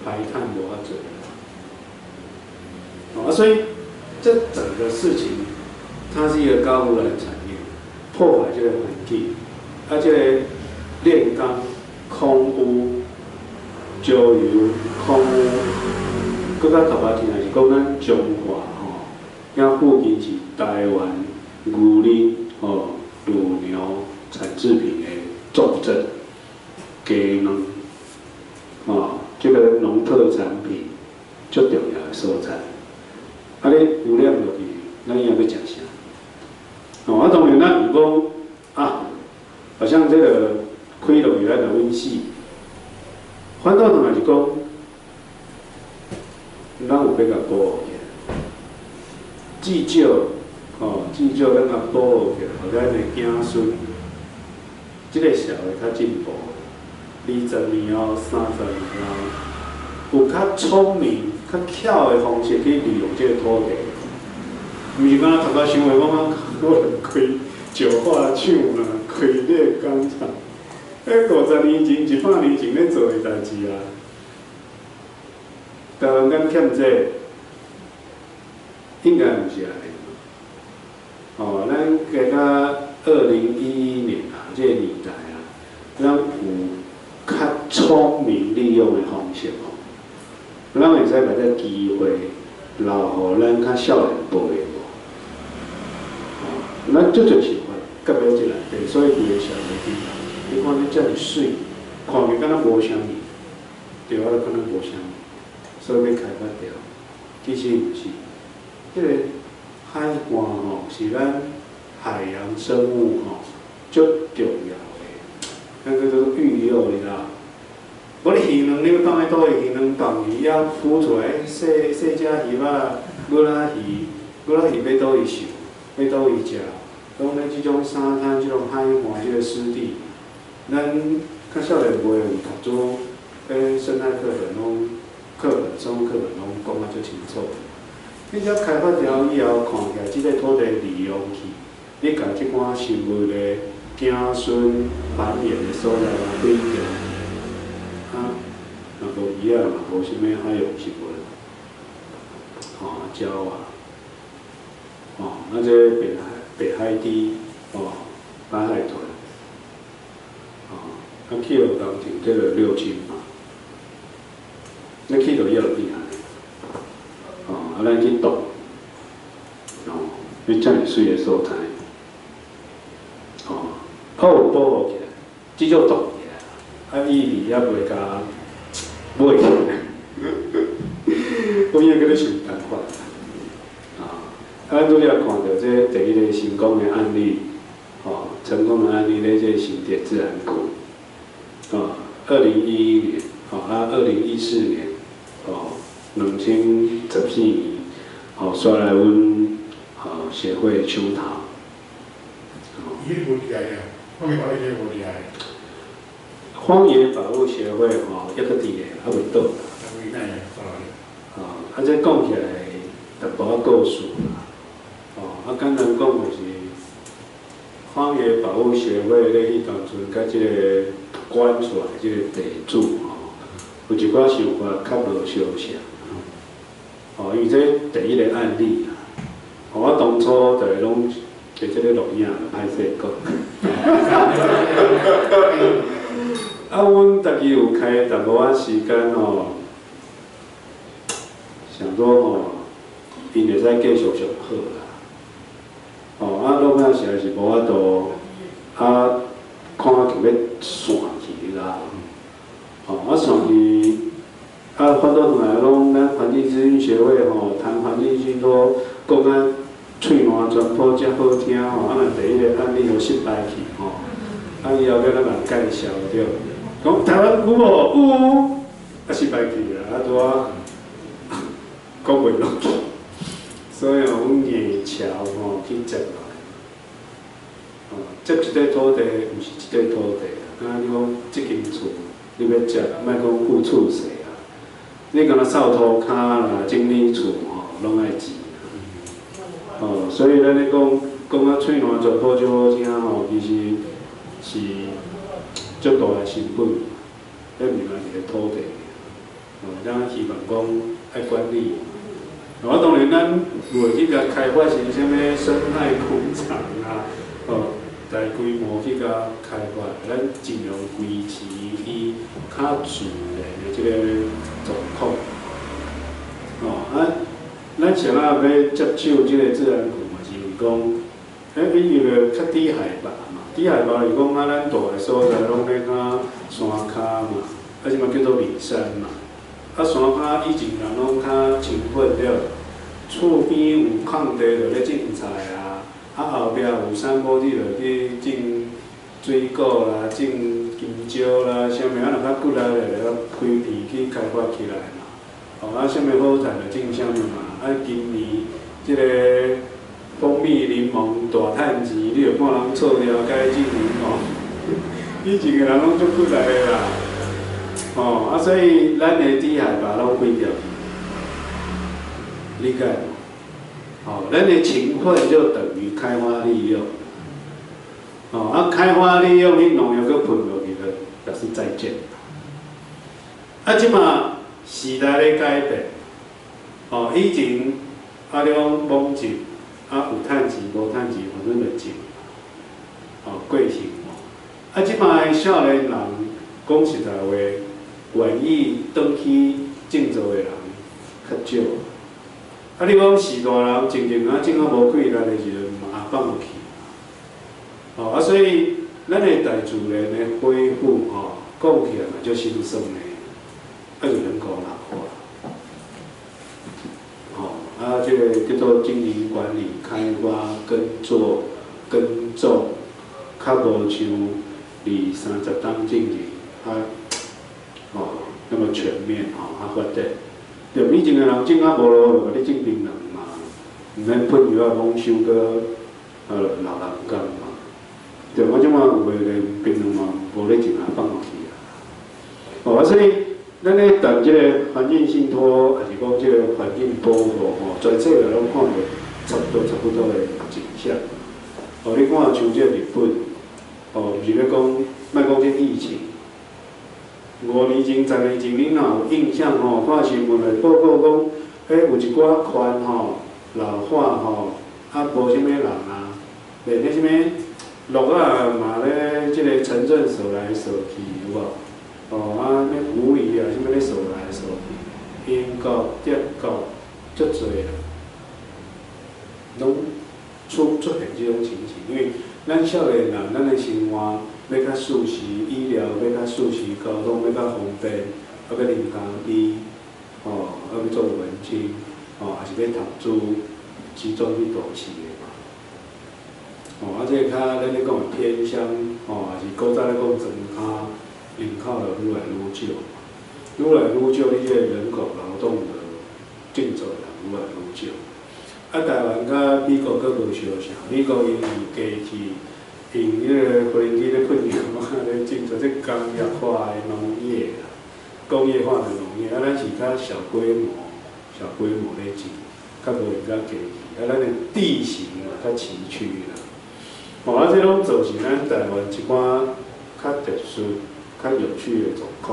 排碳無遐濟。啊，所以這整個事情，它是一個高污染產業，破壞這個環境。啊，這個煉鋼、空污、石油、空污，閣較特別聽是講咱彰化吼，遐附近是台灣牛奶吼乳牛產製品的重鎮，雞卵，吼，這個農特產品足重要的所在。啊，你污染落去，咱以後欲食啥？哦，啊，當然咱毋講啊。好像這個開落去，咱就穩死。反倒轉來是講，咱有欲共保護起來，至少，吼，至少咱共保護起來，予咱的子孫，這個社會較進步。20年後、30年後，有較聰明、較巧的方式去利用這個土地，毋是敢若頭殼想話講啊，我開石化廠啦，開煉鋼廠，彼50年前、100年前咧做的代誌啊。台灣敢欠這個？應該毋是按呢。哦，咱加到2011年啊，這個年代啊，咱有較聰明利用的方式哦，咱會使共這個機會留予咱較少年輩的無？哦，咱足濟想法，到尾這內底，所以規個社會頂，你看你遮爾媠，看起敢若無啥物，對，我就感覺無啥物，所以欲開發掉，其實毋是，彼個海岸吼是咱海洋生物吼足重要的，咱叫做育幼，你知影？無你魚卵，你欲放佇佗位，魚卵放魚仔孵出來，細細隻魚仔、蜊仔魚，蜊仔魚欲佗位泅，欲佗位食？講咧，這種沙灘、這種海岸、這個濕地，咱較少年輩有讀書，彼生態課本攏課本、生物課本攏講啊足清楚。你只開發掉以後，看起來這個土地利用去，你共這款生物的子孫繁衍的所在毀掉，啊，若無魚仔，嘛無啥物海洋生物，吼，鳥啊，吼，啊這白海豬，吼，白海豚，吼，啊氣候工程叫做六輕嘛，你去到以後變按呢，吼，啊咱去動，吼，你遮爾媠的所在，吼，啊有保護起來，至少動起來，啊伊也袂共買起來，我應該閣咧想辦法，啊，咱拄才看著這第一个成功的案例，吼，成功的案例咧，這個新竹自然區，哦，2011年，吼，啊，2014年，哦，2014年，吼，煞來阮吼協會搶頭。
伊迄無厲害啊，荒野保護協會無厲害。
荒野保護協會吼，猶閣佇咧，猶未倒。哦，啊，這講起來淡薄仔故事啦。哦，啊，簡單講就是荒野保護協會咧，彼當陣佮這個管出來這個地主吼，有一寡想法較無相像。哦，因為這第一個案例啦。哦，我當初就攏佇這个錄影，歹勢講。啊，阮家己有開淡薄仔時間吼，想說吼，𪜶會使繼續上好啦。哦，啊，落尾實在是無法度，啊，看欲散去，你知無？哦，啊，散去，啊，反倒转来讲，咱环境资讯协会吼，谈环境信托，讲啊喙澜全坡遮好听吼，啊，若第一个案例就失败去吼，啊，以后欲咱人介绍對，講台灣有無？有，啊失敗去啊，啊拄仔講袂落去，所以吼，阮硬橋吼去接落來，哦，接一塊土地，毋是一塊土地，啊，你講這間厝你欲接，莫講付厝稅啊，你敢若掃塗跤啦、整理厝吼，攏愛錢。哦，所以咱咧講講啊，喙瀾全坡足好聽吼，其實是足大的成本，彼毋是干一個土地，哦，咱希望講愛管理。哦，當然咱袂去共開發成啥物生態工廠啊，哦，大規模去共開發，咱盡量維持伊較自然的這個狀況。哦，啊。咱想啊欲接手這個自然谷嘛，是因為講，欸，因為較低海拔嘛，低海拔是講啊，咱住的所在攏咧較山跤嘛，啊，這嘛叫做里山嘛。啊，山跤以前人攏較勤奮對，厝邊有空地就咧種菜啊，啊後壁有山坡地就去種水果啦、種香蕉啦，啥物啊，若較骨力的就開田去開發起來嘛。哦，啊，啥物好趁就種啥物嘛。啊，今年這個蜂蜜檸檬大趁錢，你就看人錯了解種檸檬，以前的人攏足骨力的啦。哦，啊，所以咱的低海拔攏毀掉去，理解無？哦，咱的勤奮就等於開發利用。哦，啊，開發利用，你農藥閣噴落去，就表示再見。啊，這馬時代咧改變，哦，以前啊，你講猛種，啊有趁錢無趁錢，反正就種，哦，過生活。啊，這馬的少年人講實在話，願意轉去種作的人較少。啊，你講序大人種種啊，種啊無氣力的時陣，嘛放予去。哦，啊，所以咱的大自然的恢復，吼，講起來嘛足心酸的，啊，就人口老化。吼，啊，這個叫做經營管理、開發、耕作、耕種，較無像二三十冬進前，啊，哦，那麼全面吼，較發展。對，以前的人種啊無路，就共你種檳榔嘛，毋免噴藥啊，猛收閣老人工嘛。對，我這馬有的連檳榔嘛無咧種啊，放予去啊。哦，啊，所以咱咧談這個環境信託，抑是講這個環境保護吼，全世界攏看著差不多差不多的景象。哦，你看像這個日本，哦，毋是咧講，莫講這疫情。5年前、10年前，恁若有印象吼？看新聞會報告講，欸，有一寡縣吼老化吼，啊無啥物人啊，連彼啥物鹿仔嘛咧，這個城鎮掃來掃去，有無？哦，啊，咩狐狸啊，啥物咧掃來掃去，英國、德國足濟啦，攏出現這種情形，因為咱少年人，咱的生活欲較舒適，醫療欲較舒適，交通欲較方便，啊，欲啉咖啡，吼，啊，欲做文青，吼，抑是欲投資，集中去都市的嘛。吼，啊，這個較咱咧講的偏鄉，吼，抑是古早咧講莊跤，人口就愈來愈少，愈來愈少，你這個人口勞動的種作的人愈來愈少。啊，台灣佮美國閣無相像，美國因為機器用彼個飛機咧噴藥啊，咧種作這工業化的農業啦，工業化的農業，啊，咱是較小規模、小規模咧種，較無用甲機器，啊，咱的地形嘛較崎嶇啦。哦，啊，這攏造成咱台灣一寡較特殊、較有趣的狀況。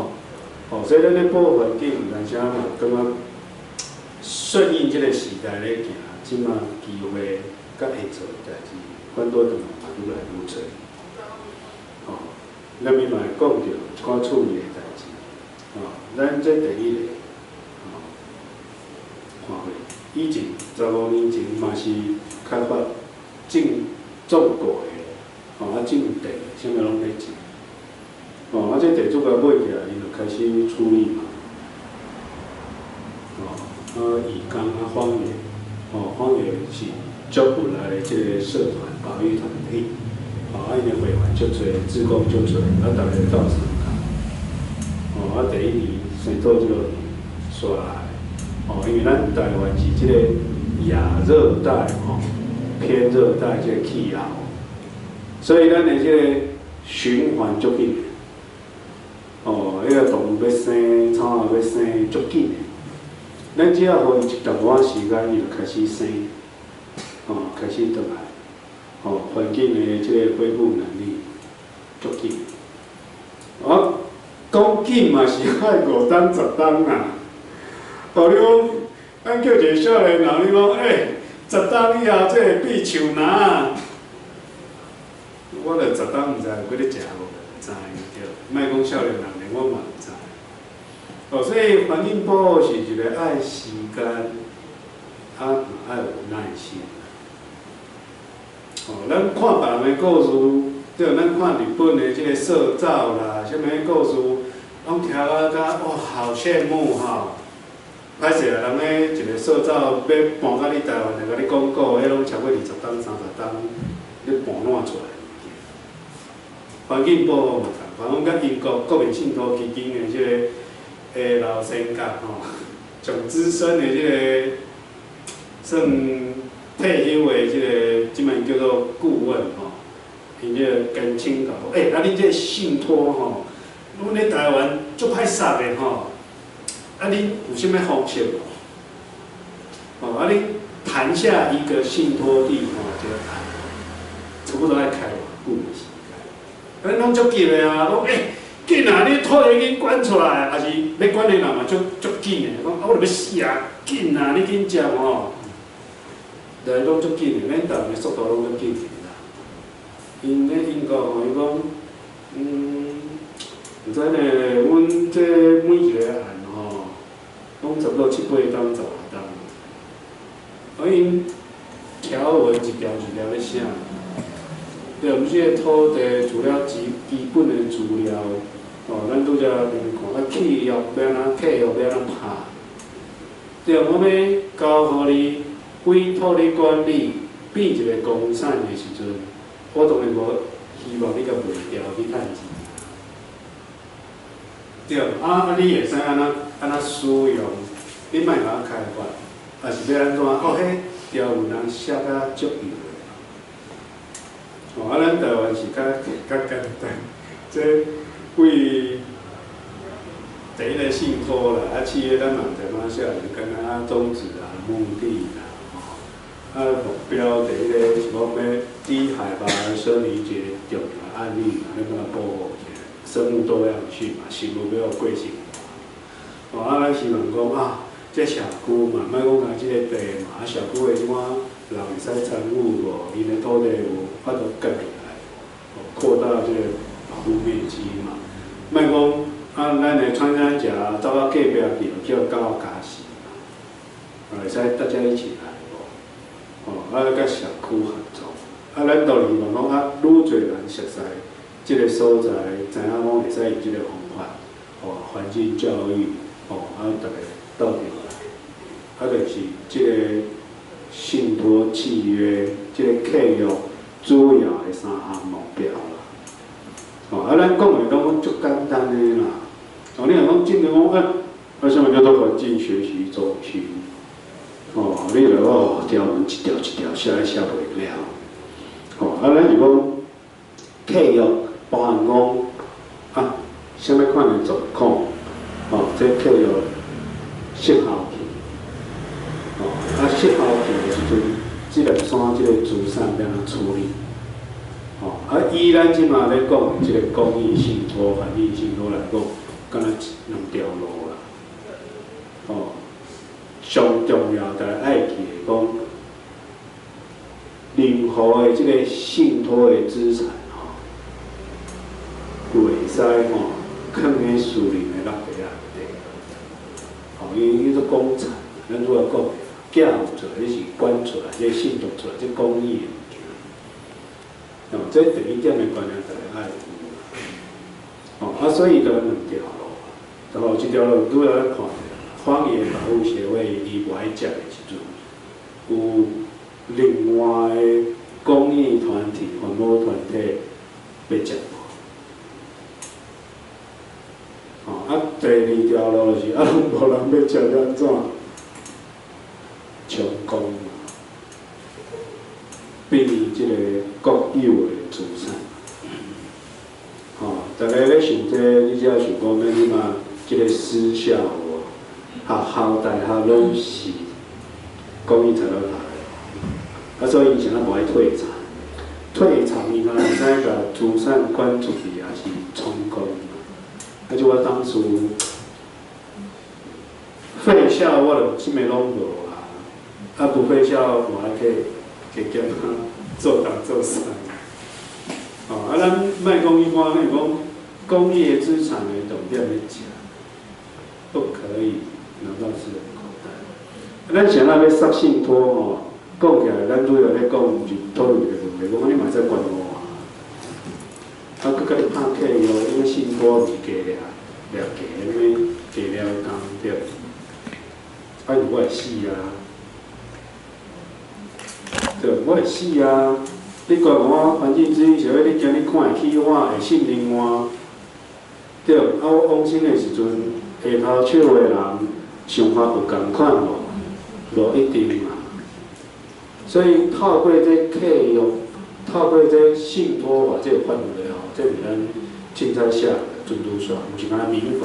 哦，所以咱咧保護環境，有當時嘛感覺順應這個時代咧行，這馬機會佮會做的代誌，反倒轉來嘛愈來愈濟。哦，咱咪嘛會講著一寡趣味的代誌。哦，咱這第一個，哦，看過，以前15年前嘛是開發種種果的，哦，啊種地，啥物攏咧種。哦，啊這地主共買起來，𪜶就開始處理嘛。义工啊，荒野，吼，荒野是足有力的這个社團保育團體，吼，啊，𪜶的會員足濟，志工足濟，啊，逐个鬥相共，吼，啊，第一年先做這個煞來，吼，因為咱台灣是這個亞熱帶吼，偏熱帶這個氣候，所以咱的這個循環足緊的，哦，彼個動物欲生，草仔欲生，足緊的。咱只要予伊一淡薄仔時間，伊就開始生，哦，開始轉來，哦，環境的這個恢復能力足緊。我講緊嘛是愛5冬10冬啊。哦，你講，咱叫一個少年人，你講，10冬以後這會變樹林。我著10冬毋知有幾咧食無，毋知對。莫講少年人連我嘛毋知。哦，所以環境保護是一個愛時間，啊，嘛愛有耐心。哦，咱看別人的故事，對，咱看日本的這個社造啦，啥物故事，攏聽啊甲哇，好羨慕吼。歹勢啊，人咧一個社造欲搬到你台灣來共你廣告，彼攏超過20冬、30冬，咧搬爛出來的物件。環境保護嘛仝款，阮佮英國國民信託基金的這個老先覺吼，上資深的這個算退休的這個，這擺叫做顧問吼，𪜶這個堅稱講，啊恁這個信託吼，阮咧台灣足歹殺的吼，啊恁有啥物方式無？哦，啊恁談下一個信託地吼，這個案，差不多愛開偌久的時間？啊，攏足急的啊，講緊啊！你土地緊捐出來，抑是欲捐的人嘛足足緊的，講啊，我著欲死啊！緊啊！你緊接吼，來攏足緊的，咱台灣的速度攏足緊的啦。𪜶咧英國吼，伊講，毋知呢，阮這每一個案吼，攏差不多七八冬、十外冬。啊，𪜶條文一條一條咧寫，對，毋是個土地除了基本的資料。哦，咱拄才面看，啊，契約欲按怎契約欲按怎拍？對，我欲交予你委託你管理，變一個公產的時陣，我當然無希望你共賣掉去趁錢。對，啊，你會使按怎按怎使用？你莫共我開發，抑是欲按怎？哦，彼條文人寫甲足幼的。哦，啊，咱台灣是較較簡單，這為第一個信託啦，啊，契約咱嘛毋知影寫，就敢若啊宗旨啊、目的啦，吼，啊目標第一个是講欲低海拔生理一個重要案例嘛，欲按怎保護一個生物多樣性嘛，生物欲過生活。哦，啊，咱希望講啊，這社區嘛，莫講干這个地嘛，啊，社區的這款人會使參與無？𪜶的土地有法度蓋起來，哦，擴大這個保護面積嘛。莫講啊，咱的穿山甲走到隔壁去，叫狗咬死嘛，會使大家一起來無？哦，啊，佮社區合作，啊，咱當然希望講啊，愈濟人熟悉這個所在，知影講會使用這個方法，哦，環境教育，哦，啊，逐家鬥陣來，啊，就是這個信託契約，這個契約主要的三項目標啦。哦，啊，咱講的攏足簡單的啦。哦，你若講真的講啊，啊，啥物叫做環境學習中心？哦，你著哦，條文一條一條寫，寫袂了。哦，啊，咱是講契約包含講啊，啥物款的狀況？哦，這契約失效期。哦，啊，失效期的時陣，這粒山這個資產欲按怎處理？哦，啊，以咱這馬咧講的這個公益信託、環境信託來講，敢若兩條路啦。哦，上重要的愛記的講，任何的這個信託的資產吼，袂使吼囥佇私人的落袋內底。吼，因為叫做公產，咱拄仔講，寄付出來，這是捐出來，這信託出來，這公益的物件。哦，這第一點的觀念，逐家愛有。哦，啊，所以就兩條路，然後這條路拄仔咱看著啦。荒野保護協會伊無愛接的時陣，有另外的公益團體、環保團體欲接無？吼，啊，第二條路就是啊，攏無人欲接，欲按怎？充公嘛，變這個國有的資產。吼，逐家咧想這個，你才想講欲怎啊？這個私校有無？學校、大學攏是公益財團法的，啊，所以伊啥無愛退場，退場伊嘛會使共資產轉出去，也是充公嘛。啊，就我當初廢校，我就啥物攏無啊，啊，不廢校，我還可以加減仔做東做西。哦，啊，咱莫講一般，你講公益的資產的重點咧食，不可以拿到私人口袋。咱啥若欲殺信託吼，講起來，咱主要咧講是討論一個問題，講你嘛會使捐我啊，啊，閣共你拍契約，因為信託毋是加掠，掠價，啥物加了工對？啊，因為我會死啊，對，我會死啊！你捐我環境治理協會，你驚你看會起我，會信任我，對？啊，我往生的時陣，下頭手的人想法有仝款無？無一定嘛。所以透過這契約，透過這信託法這個範圍吼，這是咱凊彩寫準拄煞，毋是干焦民法，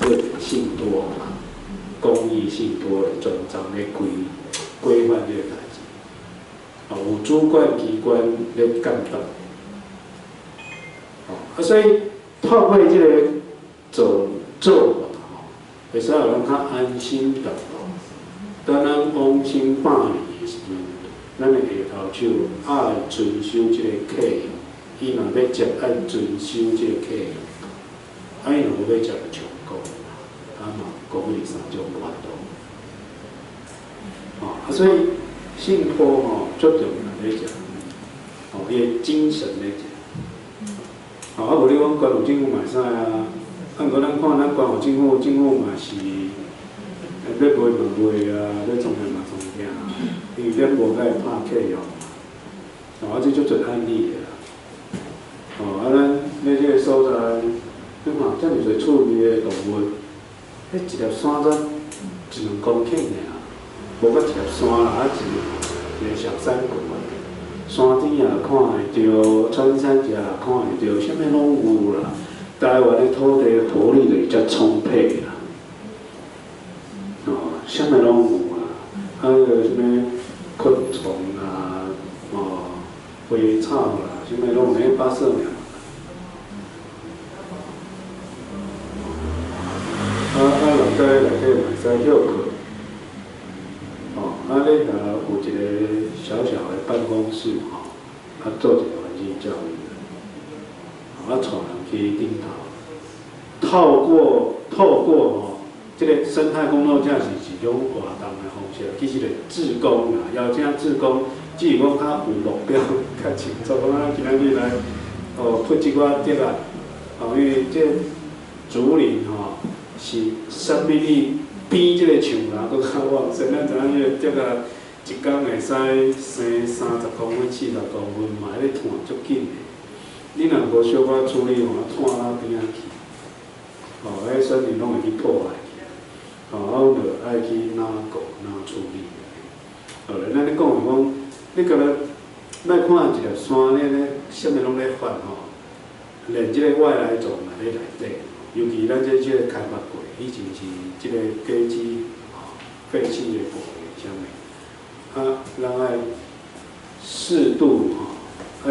這個信託法、公益信託的專章咧規規範這個代誌。哦，有主管機關咧監督。哦，啊，所以透過這個做做法吼，會使予咱較安心淡薄。當咱往生百年的時陣，咱的下頭手愛遵守這個契約，伊若欲接愛遵守這個契約，啊，伊若無欲接就充公，啊嘛講你三種法度。哦，啊，所以信託吼足重要咧講，哦，伊的精神咧講。哦，啊無你講捐予政府嘛會使啊，啊，毋過咱看咱捐予政府，政府嘛是欲賣嘛賣啊，欲創啥嘛創啥，因為咱無共伊拍契約嘛。哦，啊，這足濟案例的啦。哦，啊，咱咧這個所在，你看遮爾濟趣味的動物，彼一粒山才一兩公頃爾，無到一粒山啦，啊一個小山谷啊。山頂也看會著，穿山甲也看會著，啥物攏有啦。台灣的土地活力就是遮充沛啦。哦，啥物攏有啊，啊，彼個啥物昆蟲啊，哦，花草啦，啥物攏有，彼八色鳥。啊啊，人在內底嘛會使歇睏。哦，啊，咧遐有一個小小的辦公室吼，啊，做一個環境教育，啊，帶人去頂頭，透過吼，這個生態工作者是一種活動的方式，其實就志工啦，邀請志工，只是講較有目標、較清楚，講咱今仔日來哦，潑這寡竹仔，哦，因為這竹林吼是生命力比這個樹林閣較旺盛，咱知影這個竹仔一工會使生30公分、40公分，嘛，彼個湠足緊的。你若無小可處理吼，湠到邊仔去，哦，彼森林攏會去破壞去。哦，啊，阮就愛去哪顧哪處理。後來咱咧講是講，你敢若莫看一粒山咧咧，啥物攏咧發吼，連這個外來種嘛咧內底，尤其咱這個開發過，以前是這個果子吼廢棄的部分啥物，啊，咱愛適度吼，愛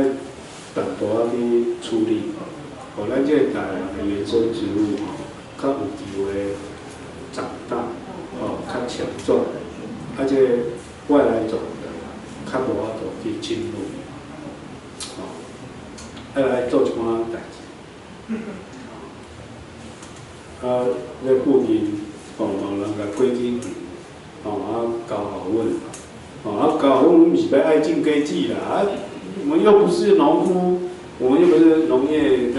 淡薄仔去處理，予咱這個台灣的原生植物吼，較有機會長大，哦，較強壯，啊，這個外來種的較無法度去進入，哦，愛來做一寡代誌。啊，咧附近哦，有人共果子園，哦啊，交予阮，哦啊，交予阮，毋是欲愛種果子啦，啊，我們又不是農夫，我們又不是農業的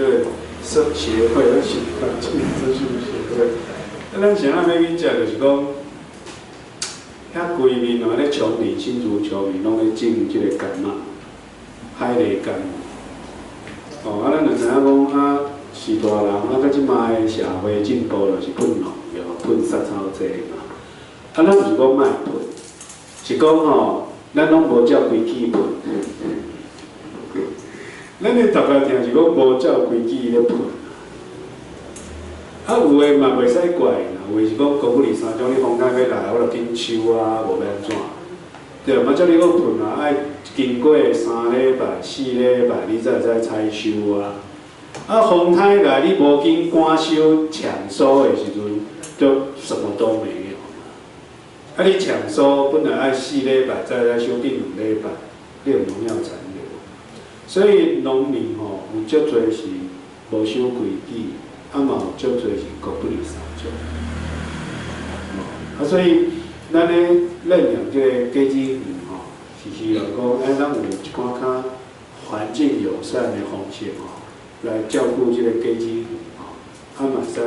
社協會，而是環境資訊協會。啊，咱啥物欲去食，就是講，遐規面哦，咧瓊林新竹瓊林攏咧種這個柑仔，海蠣柑。哦，啊，咱就知影講啊，是大人啊，佮這擺社會進步，就是噴農藥、噴殺草劑嘛。啊，咱毋是講莫噴，是講吼，咱攏無照規矩噴。咱咧逐家聽是講無照規矩咧噴。啊，有的嘛袂使怪啦，有的是講高句麗三種，你風颱欲來，我就緊收啊，無欲按怎。對，嘛照你講噴啊，愛經過3禮拜、4禮拜，你才會使採收啊。啊，風颱來，你無緊趕收搶收的時陣，就什麼都沒有嘛。啊，你搶收本來愛4禮拜，才會使收變2禮拜，你有農藥殘留。所以農民吼有足濟是無守規矩，啊嘛有足濟是狗不理撒種。啊，所以咱咧認養這個果子園吼，是希望講，哎，咱有一寡較環境友善的方式吼，來照顧這個果子園吼，啊嘛會使予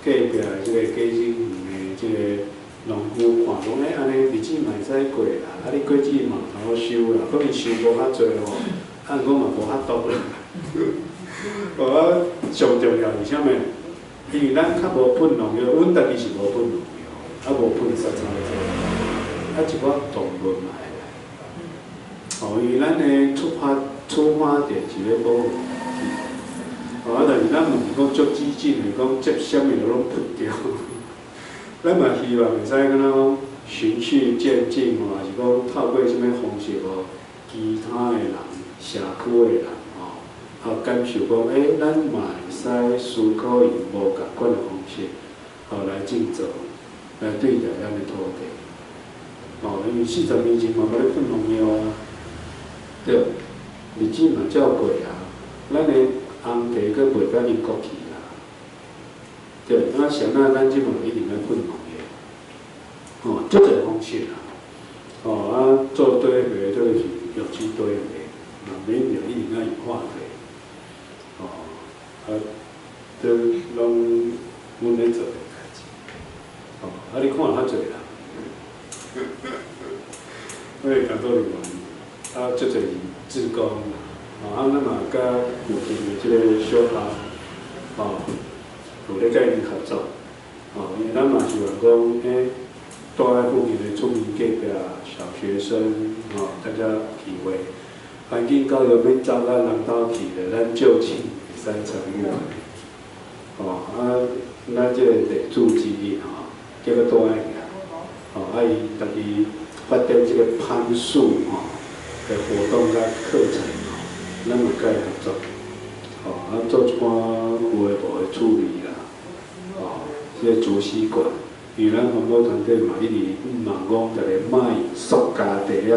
隔壁的這個果子園的這個農夫看講，欸，按呢日子嘛會使過啦，啊，你果子嘛有通好收啦，可能收無較濟吼，啊，毋過嘛無法度啦。哦，啊，上重要是啥物？因為咱較無噴農藥，阮家己是無噴農藥，啊無噴殺草劑，啊一寡動物嘛會來。哦，因為咱的出發點是咧保護環境。哦，啊，但是咱毋是講足激進的，講接啥物都攏噴著。咱嘛希望會使敢若講循序漸進吼，抑是講透過啥物方式吼，其他的人、社區的人吼，啊感受講，欸，咱嘛會使思考用無仝款的方式，吼來種作，來對待咱的土地。哦，因為40年前嘛無咧噴農藥啊，對，日子嘛照過啊，咱的紅茶閣賣甲英國去啊，對，啊，啥物咱這嘛一定愛噴農藥，哦，足濟方式啦，哦，啊，做堆肥，這個是有機堆肥，嘛免著一定愛用化肥，哦，啊，這攏阮咧做的代誌，哦，啊，你看較濟啦，我的工作人員，啊，足濟是志工啦，哦，啊，咱嘛佮附近的這個小學，哦，有咧佮𪜶合作，哦，因為咱嘛希望講，欸，住佇附近的村民隔壁小學生，哦，大家體會環境教育免走咱人兜去咧，咱就近會使參與。哦，啊，咱這個地主之一吼，叫做大愛爾，哦，啊，伊家己發展這個攀樹吼的活動佮課程吼，咱嘛佮伊合作，哦，啊，做一寡有的無的處理啦，哦，這個竹吸管，因為咱環保團體嘛一直毋望講逐个莫用塑膠袋仔，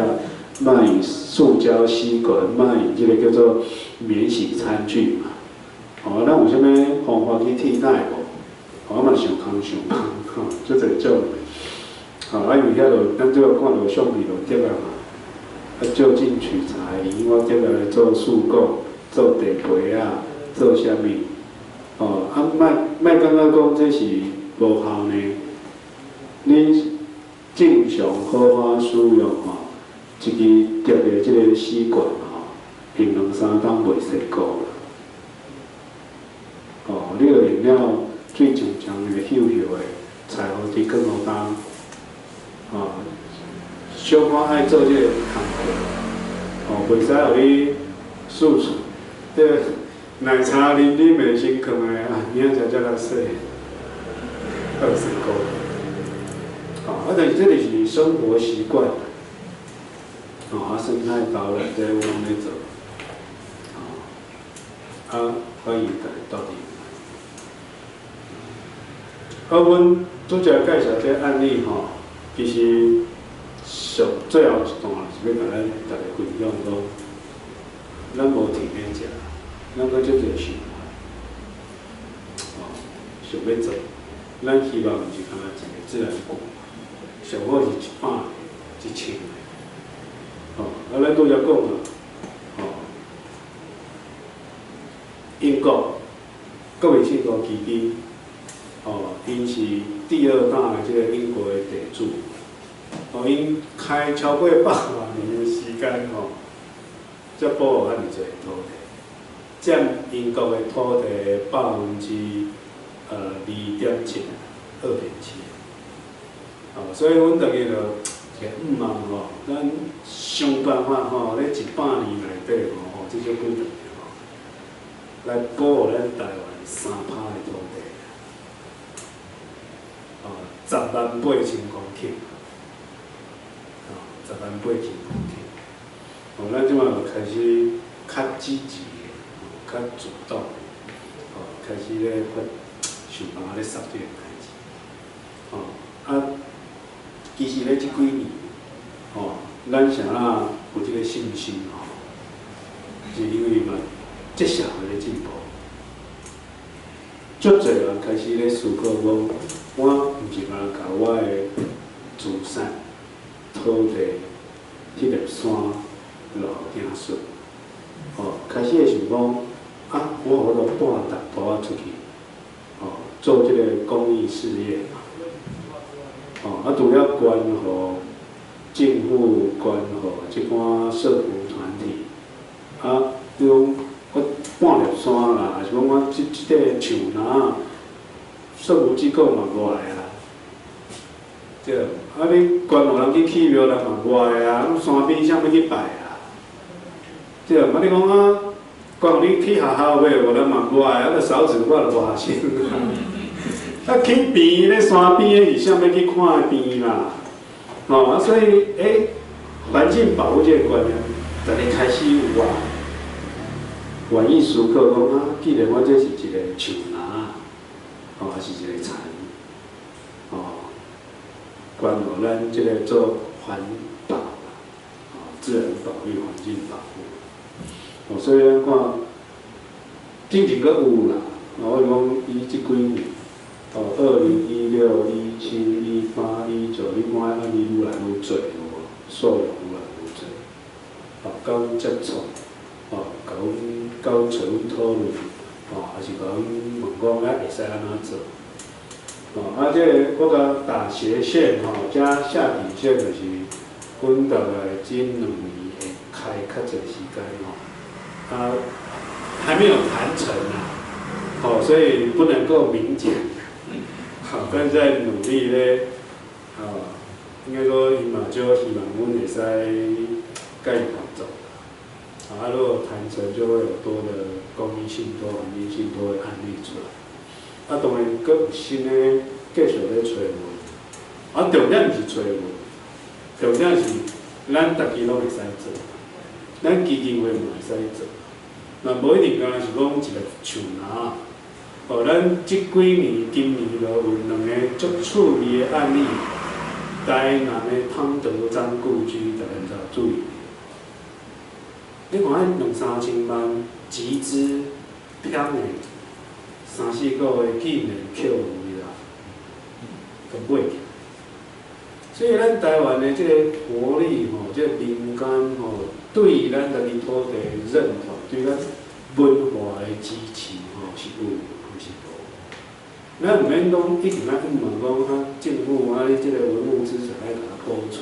莫用塑膠吸管，莫用這個叫做免洗餐具嘛。哦，咱有啥物方法去替代無？哦，啊嘛想空想空，吼，足濟種。吼，啊，因為遐就咱這個看著橡皮就竹仔嘛，啊，就近取材，用我竹仔來做樹棍、做地皮仔、做啥物？哦，啊，莫莫感覺講這是無效呢。你正常好好使用吼，一支竹的這個吸管吼，用兩三冬袂洗過啦。哦，你若用了水沖沖的、溼溼的，柴胡滴放予干，哦，小可愛做這個工課，哦，袂使予你輸出，這個奶茶啉啉袂先囥的啊，明仔載才來洗，才有成功。哦，啊，但是這就是生活習慣，哦，啊，生態導覽這阮攏咧做，哦，啊，歡迎大家到佇。啊，阮拄才介紹這個案例吼，其實上最後一段是欲共咱逐家分享講，咱無停咧食，咱閣足濟想法，哦，想欲做，咱希望毋是干焦一个自然館，上好是100個、1000個，哦，啊，咱拄才講啊，哦，英國國民幸福基金，哦，伊 𪜶是第二大的這个英国的地主，哦，𪜶開超過100萬年的時間吼，才保護遐爾濟土地，佔英國的土地2.7%，2.7。哦，所以阮逐家就一个向望吼，咱想辦法吼，咧100年內底吼，吼，至少幾十年吼，來保護咱台灣3%的土地。哦，10萬八千公頃，哦，10萬八千公頃。哦，咱這擺就開始較積極的，較主動的，哦，開始咧發想辦法咧殺這個代誌。哦，啊，其實咧這幾年，哦，咱啥啦有這個信心吼，是因為嘛，這社會咧進步，足濟人開始咧思考講，我毋是干焦共我的資產、土地、彼粒山留予子孫，哦，開始會想講，啊，我有法度帶淡薄仔出去，哦，做這個公益事業嘛，哦，啊，除了捐予政府、捐予這款社福團體，啊，比如講我半粒山啦，還是講我這塊樹林，社福機構嘛無愛啊，對，啊你捐予人去起廟，人嘛無愛啊，山邊啥欲去拜啊？對，啊你講啊，捐予你去學校買，無人嘛無愛，啊，少子化就無學生。啊，去邊咧山邊的是啥欲去看邊啦？哦，啊，所以環境保護這個觀念，逐家開始有啊，願意思考講啊，既然我這是一個樹林，哦，還是一個田，哦，關予咱這個做環保，哦，自然保育、環境保護，哦，所以咱看，之前閣有啦，哦，我講伊這幾年，哦，2016、17、18、19，你看按呢愈來愈濟有無？數量愈來愈濟，哦，共阮接觸，哦，共阮共阮揣阮討論，哦，還是共阮問講啊會使按怎做？哦，啊，這個我共打斜線吼，加下底線就是阮大概這2年會開較濟時間吼，啊，還沒有談成啊，哦，所以不能夠明講，好，但在努力咧，哦，應該說伊嘛就希望阮會使共伊合作，啊，如果談成就會有多的公益信託、環境信託的案例出來。啊，當然，閣有新的繼續咧揣問，啊，重點毋是揣問，重點是咱逐家攏會使做，咱基金會嘛會使做，嘛無一定干焦是講一個樹林，哦，咱這幾年、今年就有兩個足趣味的案例，台南的湯德章故居，逐家毋知有注意無？你看彼兩三千萬集資囥的。三四個月竟然扣有啦，就買起。所以咱台灣的這個活力吼，這個民間吼，對咱家己土地的認同，對咱文化的支持吼，是有，毋是無。咱毋免講一定愛去問講啊，政府啊，你這個文物資產愛共它保存。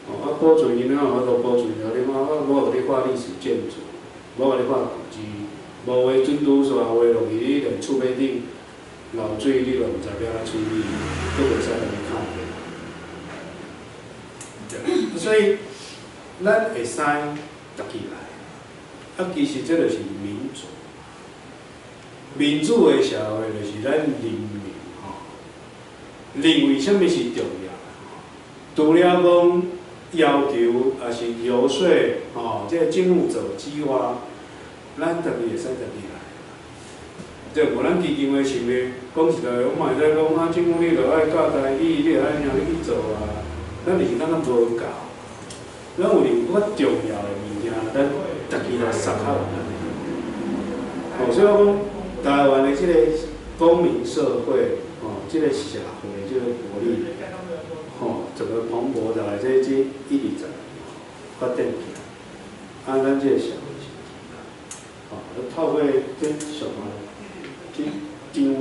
哦，啊保存𪜶哪有法度保存啊？你看啊，無予你畫歷史建築，無予你畫古蹟。無畫珍珠線，畫落去，你連厝尾頂漏水，你都毋知欲按怎處理，閣袂使共伊敲掉。所以，咱會使逐家來，啊，其實這就是民主。民主的社會就是咱人民吼，認為啥物是重要的？除了講要求，抑是遊說，吼，這個政府做之外，咱家己會使家己來。對，無咱基金會成立，講實在，我嘛會使講啊，政府你著愛教台語，你著愛按呢去做啊。咱就是感覺無夠，咱有另較重要的物件，咱家己來思考。哦，所以我講，台灣的這個公民社會，哦，這個社會這個活力，吼，整個蓬勃的來這一直在發展起來。啊，咱這個社會是，哦，透過這上這張吼，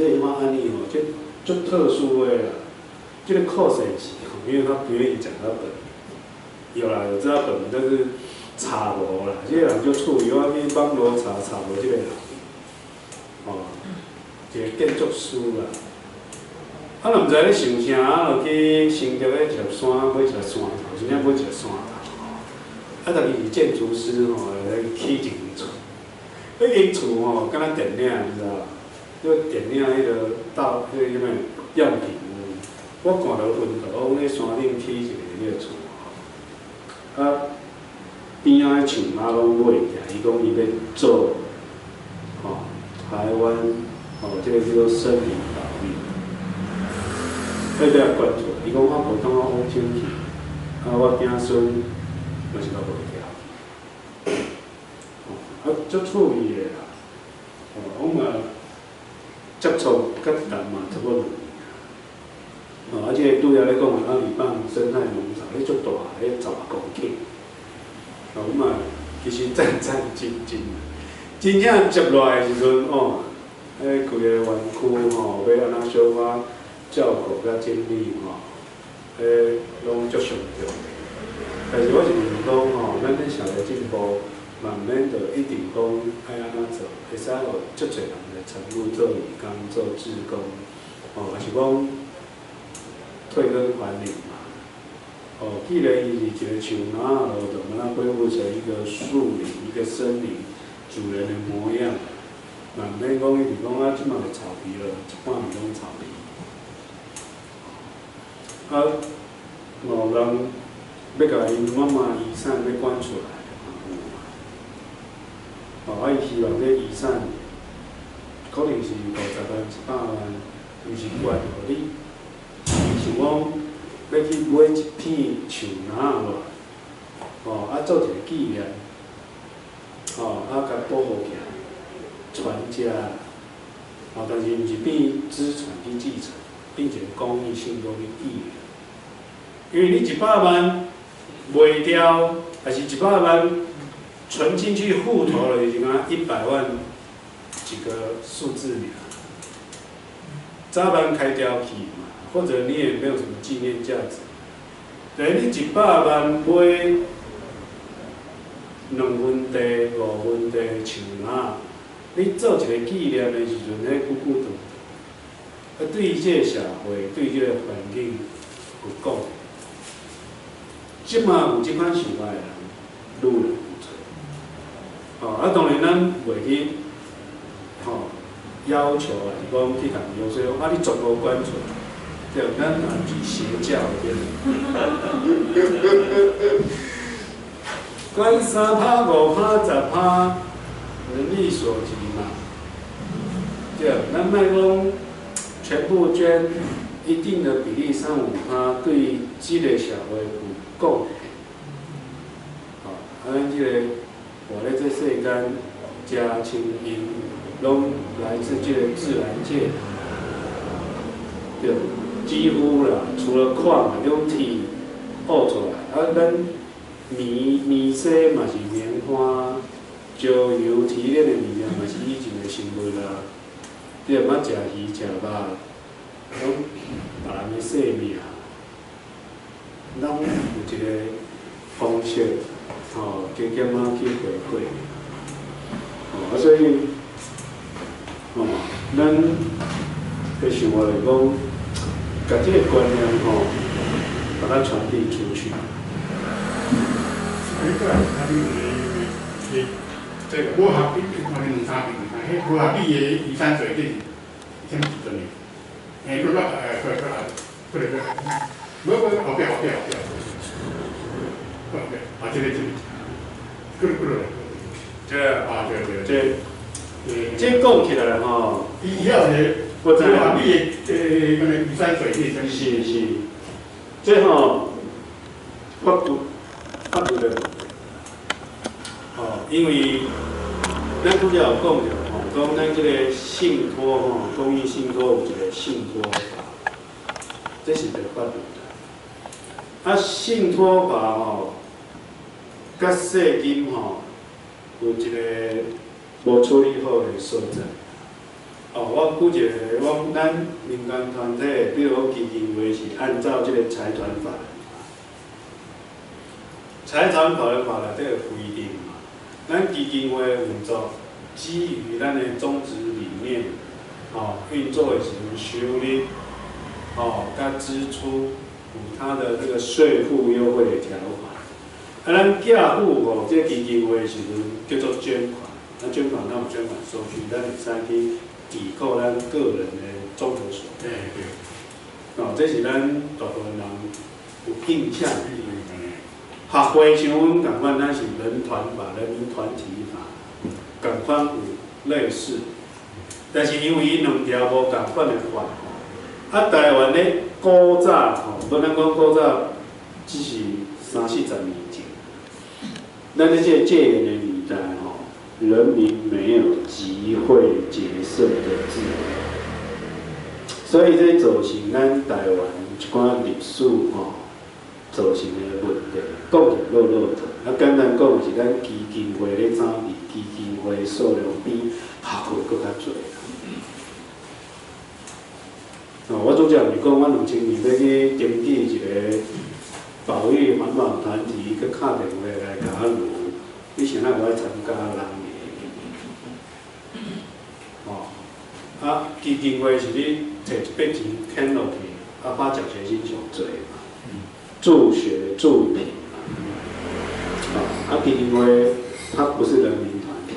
這嘛按呢吼，這足特殊的啦。這個靠神奇，因為他不願意講他本名。有啦，有知道本名，但是查無啦。這個人足趣味，我去網路查查無這個人。哦，一個建築師啦。啊，若毋知咧想啥，啊，就去新竹咧一粒山買一粒山頭，真正買一粒山頭吼。啊，但伊是建築師吼，來起一間厝。彼間厝吼，敢若電影，你知無？叫電影彼個到彼個啥物樣品屋。我看著昏倒，我講咧山頂起一個彼個厝吼。啊，邊仔的樹仔攏買起來，伊講伊欲做吼台灣吼，這個叫做森林保育。彼才捐出來，伊講我無當我往生去，啊，我囝孫嘛是共賣掉。啊，足趣味的啦。哦，我嘛接觸佮談嘛差不多兩年啊。哦，啊，這個拄仔咧講的阿里棒生態農場，彼足大，彼10外公頃。哦，我嘛其實戰戰兢兢，真正接落來的時陣，哦，彼規個園區吼，欲按怎小可照顧佮整理吼，彼攏足傷重的。但是我是認為講吼，咱咧社會進步，嘛毋免著一定講愛按怎做，會使予足濟人來參與做義工、做志工，吼，抑是講退耕還林嘛。哦，既然伊是一個樹林，就把它恢復成一個樹林、一個森林主人的模樣。嘛毋免講一直講啊，這馬就草皮了，一半面攏草皮。啊，有人欲共𪜶媽媽遺產欲捐出來，嘛有嘛。哦，啊，伊希望這遺產可能是50萬、100萬，毋是捐予你，伊想講欲去買一片樹林落來，哦，啊，做一個紀念，哦，啊，共保護起來，傳家，哦，但是毋是變資產去繼承，變成公益性講去紀念。因為你100萬賣掉，還是100萬存進去戶頭了，就是講100萬一個數字爾，早晚開掉去嘛，或者你也沒有什麼紀念價值。等於你100萬買2分地、5分地樹林，你做一個紀念的時陣，彼久久長長，啊，對這個社會、對這個環境有貢獻。這馬有這款想法的人愈來愈濟。哦，啊，當然咱袂去，吼，要求啊，是講去共要求，啊，你全部捐出來，對，咱也毋是邪教對。捐3%、5%、10%，能力所及嘛。對，咱莫講全部捐一定的比例3、5%，對這個社會有貢獻。哦，啊，咱這個活咧這世間，食穿用，攏來自這個自然界。對，幾乎啦，除了礦用鐵挖出來，啊，咱棉棉紗嘛是棉花，石油提煉的物件嘛是以前的生物啦。對，捌食魚食肉，攏別人的性命，攏有一個方式，吼，加減仔去回饋。哦，啊，所以，吼，咱的想法來講，共這個觀念吼，把它傳遞出去。
這個無合比，我兩三遍，彼無合比的遺產稅這是啥物時陣的？欸，閣閣欸，閣閣閣閣，無無後壁後壁後壁，後壁啊，這個這個，閣閣落來，
這個
啊對對，
這這講起來吼，
伊伊遐有一個
我知
無合比的欸，那個遺產稅這是啥物？
是是，這吼法律法律的問題，吼，因為咱拄才有講著吼，講咱這個信託吼，公益信託有一個信託法，這是著法律的。啊，信託法吼，佮稅金吼，有一個無處理好的所在。哦，我舉一個，我咱民間團體，比如講基金會是按照這個財團法人法，財團法人法內底有規定嘛，咱基金會運作基於咱的宗旨理念，哦，運作的時陣收入，哦，佮支出有它的這個稅負優惠的條款。啊，咱寄付予這個基金會的時陣叫做捐款，啊，捐款咱有捐款收據，咱會使去抵扣咱個人的綜合所得。哦，這是咱大部分人有印象。學會像阮仝款，咱是人團法、人民團體法，仝款有類似，但是因為伊兩條無仝款的法吼，啊，台灣咧古早吼，無咱講古早只是三四十年前，咱咧這個戒嚴的年代吼，人民沒有集會結社的自由，所以這造成咱台灣一寡歷史吼造成的問題，講起來落落長。啊，簡單講是咱基金會咧早期基金會數量比學會閣較濟。哦，我拄則毋是講，我2000年欲去登記一個保育環保團體，閣敲電話來共我錄，你啥人無愛參加人的？哦，啊，基金會是你摕一筆錢捐落去，啊，發獎學金上濟嘛，助學助貧嘛，啊，基金會它不是人民團體，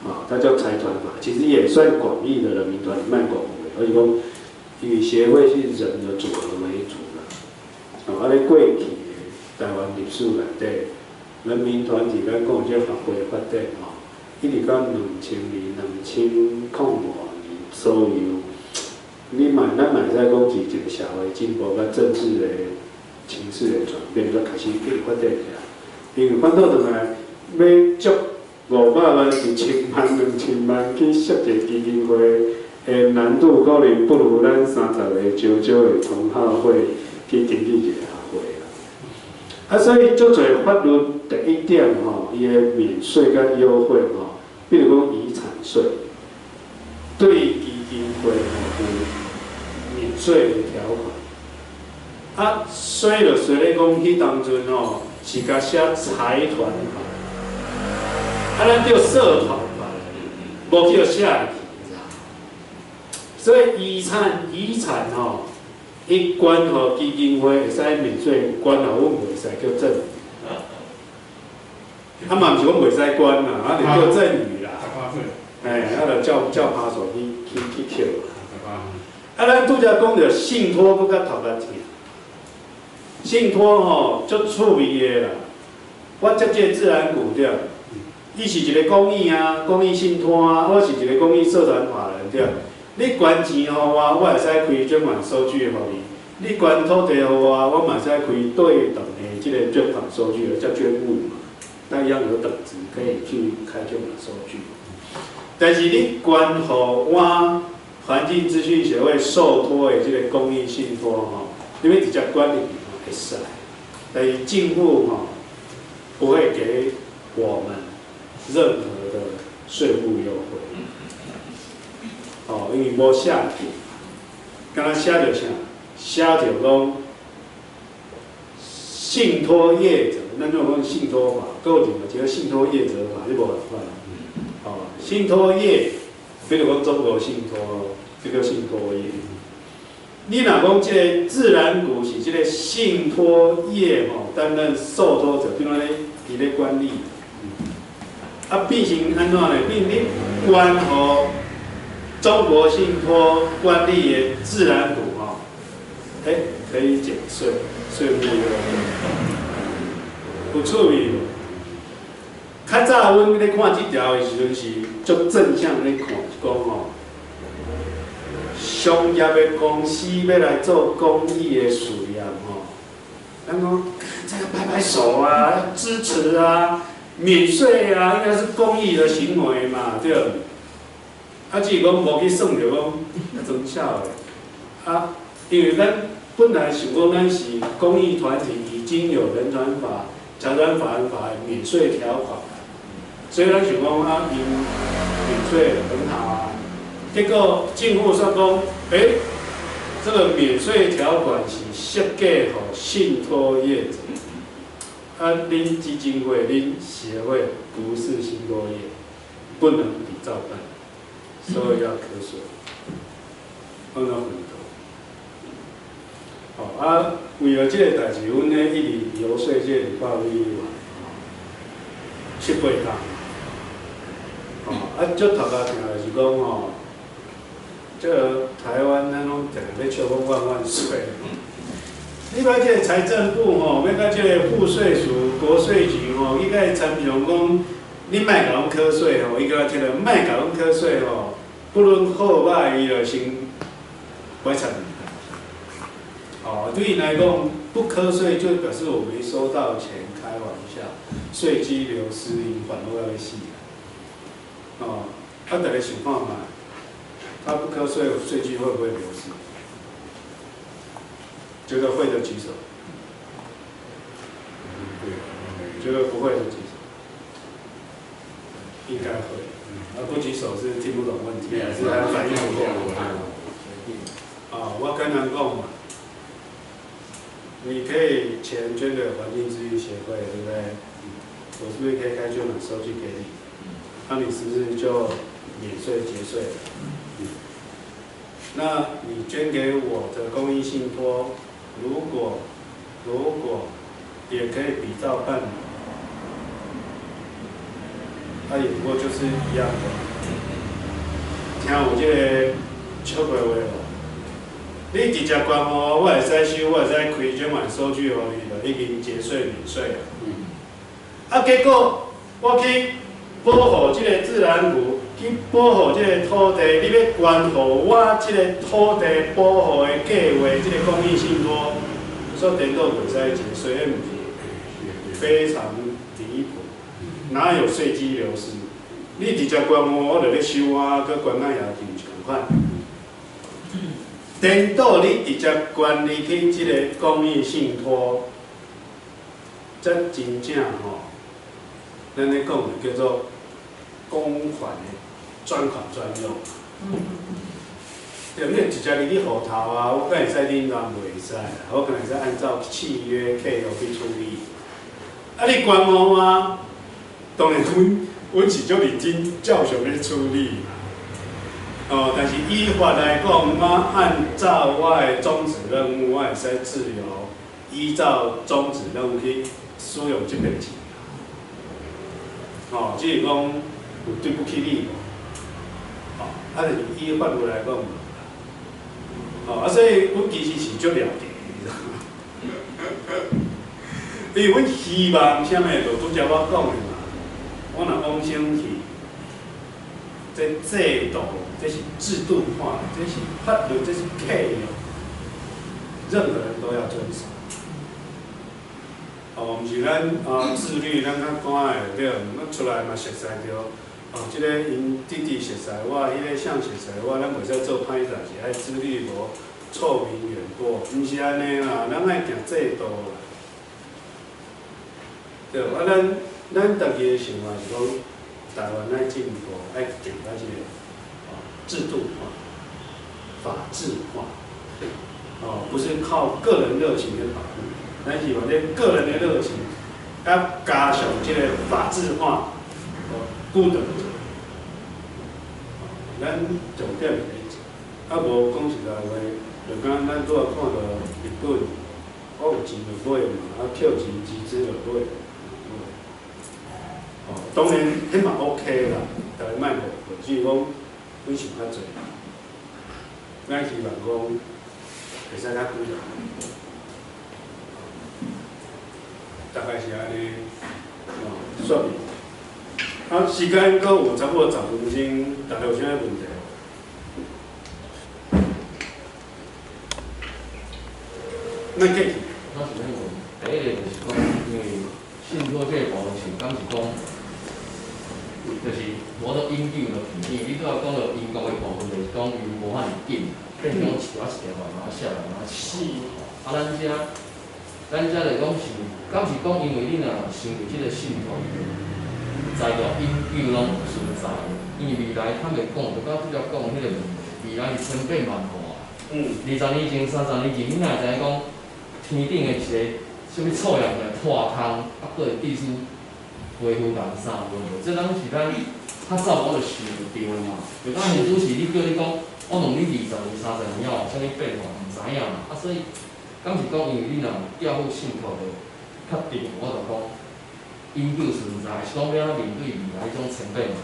啊，它叫財團法，其實也算廣義的人民團體，賣講而是講，因為協會是人的組合為主啦，哦，啊，咧過去的台灣歷史內底，人民團體咱講這法規發展吼，一直到2000年、2005年左右，你嘛咱嘛會使講是一個社會進步佮政治的情勢的轉變，才開始一直發展起來。因為反倒轉來，欲借500萬、1000萬、2000萬去設一個基金會的難度，可能不如咱30個少少的同好會去登記一個學會啦。啊，所以足濟法律第一點吼，伊的免稅佮優惠吼，比如講遺產稅，對基金會吼有免稅的條款。啊，衰就衰咧講，彼當陣吼是共寫財團法，啊，咱叫社團法，無去予寫入去。所以遺產吼，伊捐予基金會會使免稅，捐予阮袂使叫贈與。啊嘛毋是講袂使捐啦，啊就叫贈與啦。哎，啊就照照趴數去去扣。啊，咱拄才講著信託閣較頭殼疼。信託吼足趣味的啦。我接這個自然股對，伊是一個公益啊，公益信託啊，我是一個公益社團法人對。你捐錢予我，我會使開捐款收據予你；你捐土地予我，我嘛會使開對等的這個捐款收據，叫捐物嘛。那一樣有等值，可以去開捐款收據。但是你捐予我環境資訊協會受託的這個公益信託吼，你欲直接捐入去會使，但是政府吼不會給我們任何的稅務優惠。哦，因為無寫去，敢若寫著啥？寫著講信託業者，咱種講信託法，閣有另外一個信託業者法，你無仝款。哦，信託業，比如講中國信託，這叫信託業。你若講這個自然股是這個信託業吼，擔任受託者，比如講咧，伊咧管理，啊變成按怎呢？變你捐予中國信託管理的自然股吼，欸，可以減稅，稅務優惠，有趣味無？較早阮咧看這條的時陣是足正向咧看，是講吼，商業的公司欲來做公益的事業吼，咱講這個拍拍手啊，支持啊，免稅啊，應該是公益的行為嘛，對。啊，只是講無去算著講裝巧的，啊，因為咱本來想講咱是公益團體，已經有人團法、財團法人法免稅條款，所以咱想講啊，𪜶免稅很好啊，结果政府煞讲，欸，这个免税条款是设计予信托业者，啊，恁基金会、恁协会不是信托业，不能比照办，所以要课税，放到很多。哦啊，为了這个代誌，阮咧一直遊說這個立法委員，七八冬。哦，啊，足頭殼疼的是講吼，這個台灣咱攏定定咧笑講萬萬歲。你把這個財政部吼，欲佮這個賦稅署、國稅局吼，去共伊參詳講，你莫共阮課稅吼，伊共我聽著，莫共阮課稅吼，不論好歹，伊就先不愛參與。哦，對𪜶來講，不課稅就表示我沒收到錢，開玩笑，稅基流失，𪜶煩惱到欲死。哦，啊，大家想看覓，他不課稅，稅基會不會流失？覺得會的舉手。覺得不會的舉手。應該會，啊，不舉手是聽不懂問題，還是還反應不過來？啊，我簡單講嘛，你可以錢捐給環境治癒協會，對不對？我是不是可以開捐款收據給你？那你是不是就免稅節稅了？那你捐給我的公益信託，如果也可以比照辦理，那也不過就是一樣的。聽有這個笑話話無？你直接捐予我，我會使收，我會使開捐款收據予你，就已經節稅免稅了。啊，結果我去保護這個自然湖，去保護這個土地，你欲捐予我這個土地保護的計劃，這個公益信託，說顛倒袂使節稅，彼毋是非常離譜，哪有稅基流失？你直接捐予我，我就咧收啊，閣捐咱遐去，毋是仝款。顛倒你直接捐入去這個公益信託，才真正吼，咱咧講的叫做公款的專款專用。對，你直接入去戶頭啊，我敢會使恁人袂使，我可能是按照契約契約去處理。啊，你捐予我，當然阮是足認真照常咧處理。哦，但是依法來講，我按照我的宗旨任務，我會使自由依照宗旨任務去使用這筆錢。哦，只是講有對不起你無？哦，啊，就是依法律來講無啦。哦，啊，所以阮其實是足了解，你知影？因為阮希望啥物，就拄才我講的嘛。我若往生去，這制度，這是制度化，這是法律，這是契約，任何人都要遵守。哦，毋是咱啊自律，咱較趕的對，咱出來嘛熟似著。哦，這个𪜶弟弟熟似我，彼個誰熟似我，咱袂使做歹代誌，愛自律無臭名遠播，毋是按呢啦，咱愛行制度啦。對，啊，咱家己的想法是講，台灣愛進步，愛行到這個制度化、法治化，哦，不是靠個人熱情來保護，咱是用這個人的熱情，佮加上這個法治化，哦，孤等者，咱重點是咧做，啊無講實在話，就敢咱拄仔看著日本，我有錢就買嘛，啊捡錢集資就買。哦，當然，彼嘛 OK 啦，逐家莫誤會，只是講阮想較濟，咱希望講會使較久啦，大概是按呢，哦，說明。啊，時間閣有差不多10分鐘，大家有啥物問題？咱繼續。
我想欲問，第一個就是講，因為信託這個部分是敢是講，就是無得永久的避免。你拄仔講著英國的部分，就是講伊無遐爾緊，變成講一條一條慢慢寫，慢慢寫。啊，咱遮就是講是，敢是講因為你若成立這個信託，材料永久攏有存在，因为未来坦白讲，就甲拄才讲彼个问题，未来是千变万化。20年前、30年前，你哪会知影讲天顶的一个啥物臭氧来破空，啊，阁会必须恢复人啥无无？这拢是咱较早我就想著的嘛。就讲现主是你叫你讲，我问你20年、30年后有啥物变化，毋知影嘛。啊，所以敢是讲，因为你若有教父信托的确定，我就讲永久存在，是讲欲按怎面对未来彼种千变嘛。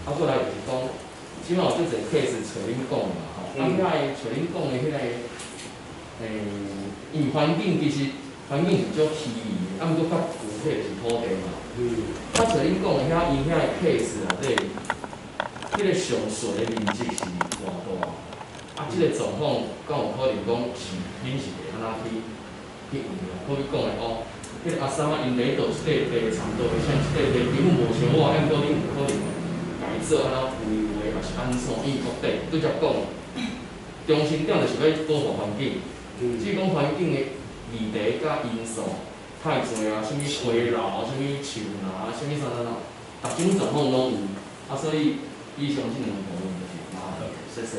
啊，过来就是讲，这摆有足济 case 揣恁讲嘛吼，啊，遐个揣恁讲的彼个，因为环境其實環境是足虛擬的，啊，毋過較具體就是土地嘛。啊，揣恁講的遐伊遐個 case 內底，彼個上水的面積是偌大？啊，這個狀況敢有可能講是恁是會按怎去運用？好比講的哦，彼個阿三仔𪜶佇倒一塊地差不多，像這塊地根本無像我，啊，毋過恁有可能共伊做按怎規劃，抑是按怎？因為國際拄才講，中心點就是欲保護環境。至於講環境的議題佮因素太濟啊，啥物溪流，啥物樹林，啥物啥啥啥，逐種狀況攏有。啊，所以以上這兩個部分就是麻煩，謝謝。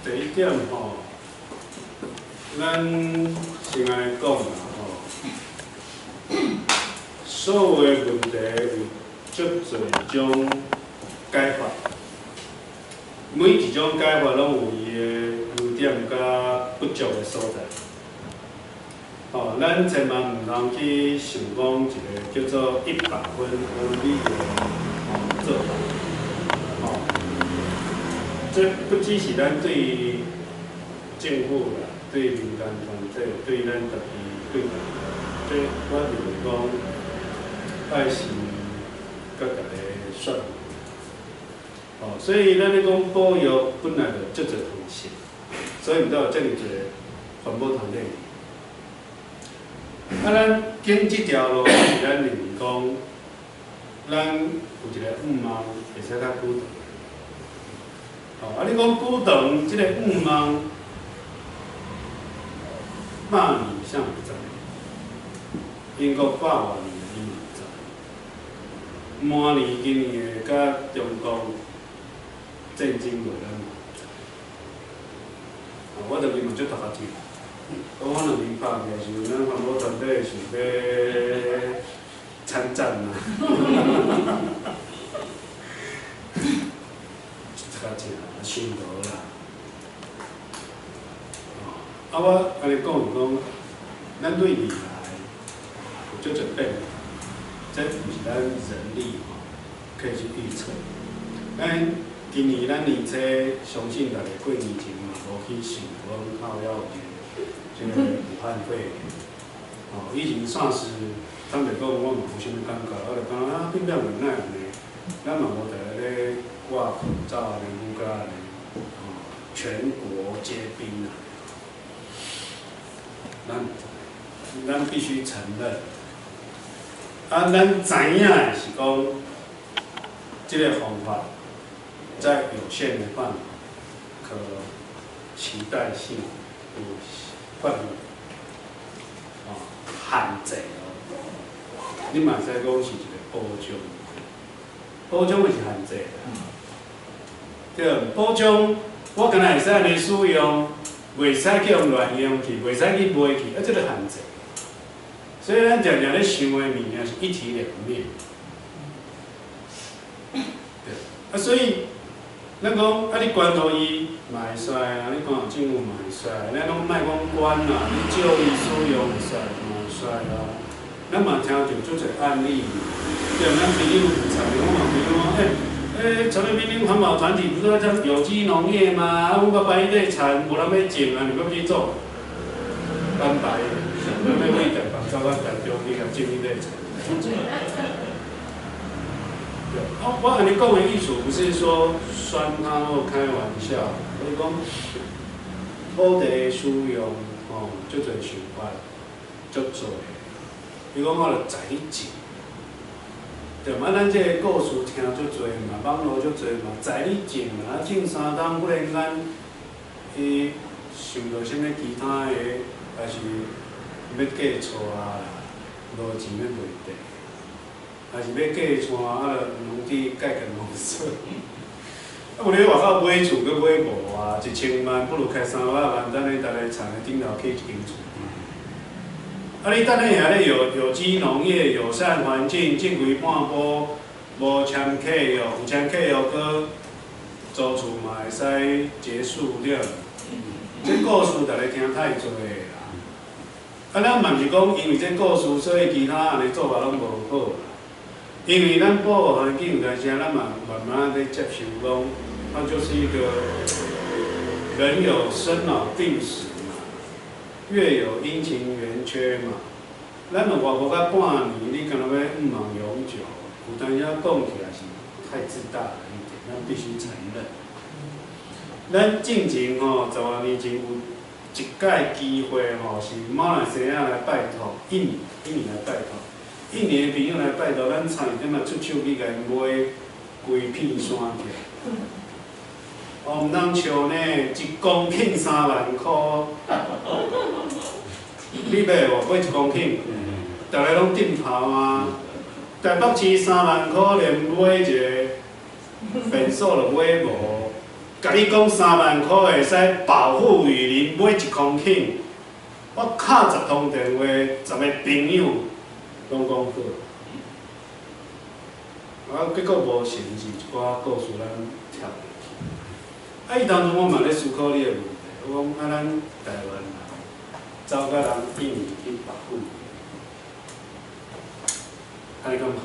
第一點吼，咱先按呢講啦吼，所有的問題有足濟種解法，每一種解法攏有伊的優點佮不足的所在。吼，咱千萬毋通去想講一個叫做100分合理的吼做法。吼，這不只是咱對政府啦，對民間團體，對咱家己，對家己，這我認為講愛先佮逐个說明。吼，所以咱咧講保育本來就足濟彈性，所以毋才有遮爾濟環保團體。啊，咱揀這條路是咱認為講，咱有一個願望會使較久長。吼，啊，你講久長這個願望，百年啥會知？英國百外年伊嘛毋知。明年今年會佮中國戰爭無咱嘛毋知。我就是嘛足頭殼痛。講我兩面拍起來時陣，咱環保團體想欲參戰嘛。頭殼痛，想無啦。啊，我按呢講是講，咱對未來有足濟變化，這毋是咱人力吼可以去預測。咱今年咱年初，相信逐家過年前嘛無去想講靠了有一個這個武漢肺炎。吼，以前 SARS，坦白講我嘛無啥物感覺，我就感覺啊，變變有哪會按呢？咱嘛無佇咧掛口罩按呢，愈甲按呢，吼，全國皆兵啊！咱必須承認，啊，咱知影的是講，這個方法在有限的範圍，可期待性有範圍，哦，限制哦。你嘛會使講是一個保障，保障就是限制啦。對，保障我敢若會使按呢使用，袂使去予亂用去，袂使去賣去，啊，這個限制。所以咱常常咧想的物件是一體兩面。對，啊，所以咱講啊，你關予伊嘛會使啊，你關予政府嘛會使，咱攏莫講關啦，你借伊使用會使嘛會使啊。咱嘛聽著足濟案例，對，咱朋友陳我嘛朋友講，欸，陳明恁環保團體不是在講有機農業嗎？啊，阮閣擺咧田，無人欲種啊，你閣去做？坦白，咱欲為台北走到台中去共種彼塊田。對，哦，我按呢講的意思不是說酸他或開玩笑，我是講土地使用吼，足濟想法，足濟。比如講我著在咧種，對嘛？咱這个故事聽足濟嘛，網路足濟嘛，在咧種啊，種三冬，忽然間，伊想著啥物其他的，還是欲嫁娶啊啦，無錢欲賣地，还是欲嫁娶，啊，就农地盖个农舍。啊，有咧外口买厝，阁买无啊？1000万不如开300万，等咧逐个田的顶头起一间厝。啊，你等下遐咧有机农业、友善环境，种几半埔，无签契约，有签契约，阁租厝嘛会使结束了。這故事逐家聽太濟啦。啊，咱嘛毋是講因為這故事，所以其他按呢做法攏無好啦。因為咱保護環境有當時，咱嘛慢慢咧接受講，它就是一個人有生老病死嘛，月有陰晴圓缺嘛。咱若活無甲半年，你敢若欲向望永久？有當時講起來是太自大了一點，咱必須承認。咱進前吼，10外年前有一擺機會吼，是馬來西亞來拜託，印尼來拜託，印尼的朋友來拜託，咱差一點仔出手去共𪜶買規片山起來。哦，毋通笑呢，1公頃3萬箍，你買無？買1公頃，逐个攏點頭啊。台北市3萬箍，連買一個便所都買無。共你講3萬箍會使保護雨林，買1公頃，我敲10通電話，10個朋友攏講好。啊，結果無成是一寡故事咱跳過去。啊，伊當陣我嘛咧思考你的問題，我講啊，咱台灣人走佮人印尼去保護，按呢敢好？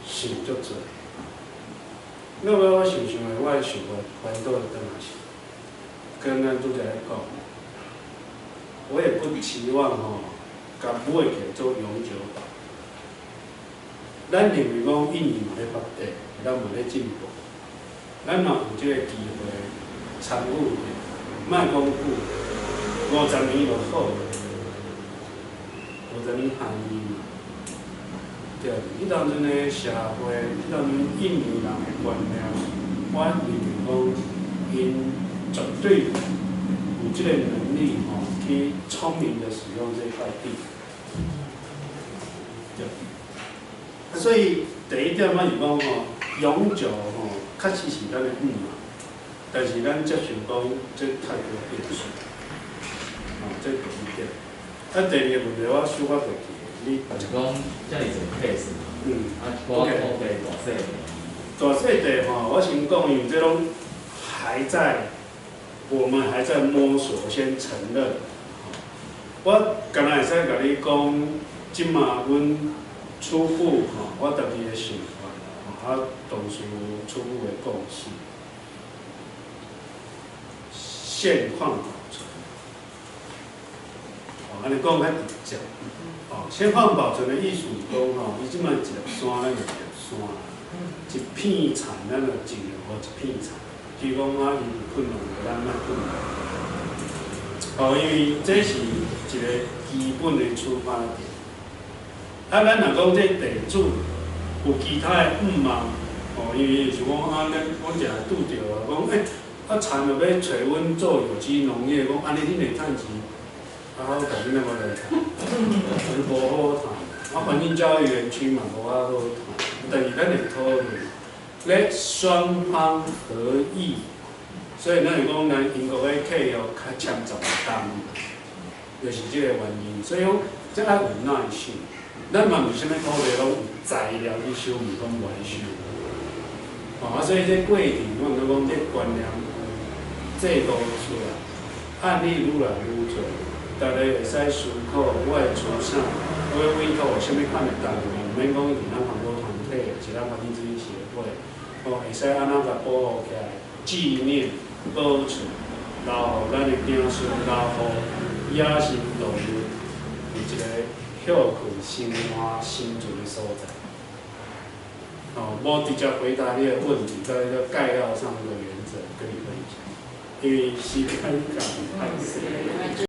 想足濟。到尾我想想的，我的想法反倒轉來是，跟咱拄才咧講，我也不期望吼，共買起來做永久保。咱認為講印尼嘛咧發展，咱嘛咧進步，咱嘛有這個機會參與者，莫講久，50年就好，50年含義嘛。對，彼當陣的社會，彼當陣印尼人的觀念，我認為講，𪜶絕對有這個能力吼，去聰明的使用這塊地。對。所以第一點我是講吼，永久吼，確實是咱的願望，但是咱接受講這太多變數，吼，這第一點。啊，第二個問題我小可袂記，你
就是講遮爾濟 case，啊，一寡土地大細地。
大細地吼，我先講，因為這攏還在，我們還在摸索，先承認。我敢若會使共你講，這馬阮初步吼，我家己的想法，啊，同事初步的共識，現況保存。哦，按呢講較直接。哦，現況保存的意思是講吼，伊這馬一粒山，咱就一粒山；一片田，咱就盡量予一片田。比如講啊，伊有困難，咱莫困難。哦，因為這是一個基本的出發點。啊，咱若講這地主有其他的願望，哦，因為是講啊，咱阮常拄著啊，講欸，啊田著欲揣阮做有機農業，講按呢恁會趁錢，啊，我共你那無來談，無好談。啊，環境教育園區嘛無遐好談，但是咱會討論，咧雙方合意，所以咱會講咱英國的契約較簽10冬，就是這個原因。所以講，這愛有耐心。咱嘛毋是啥物土地攏有材料去收，毋是講無愛收。哦，啊，所以這過程，我毋講這觀念制度出來，案例愈來愈濟，逐个會使思考，我會出啥，我欲委託啥物款的單位，毋免講是咱環保團體，是咱環境治理協會，哦，會使按怎共保護起來，紀念、保存，留予咱的子孫，留予野生動物有一個歇睏、生活、生存的所在。哦，無直接回答你的問題，在這個概要上的原則跟你分享，因為時間趕太。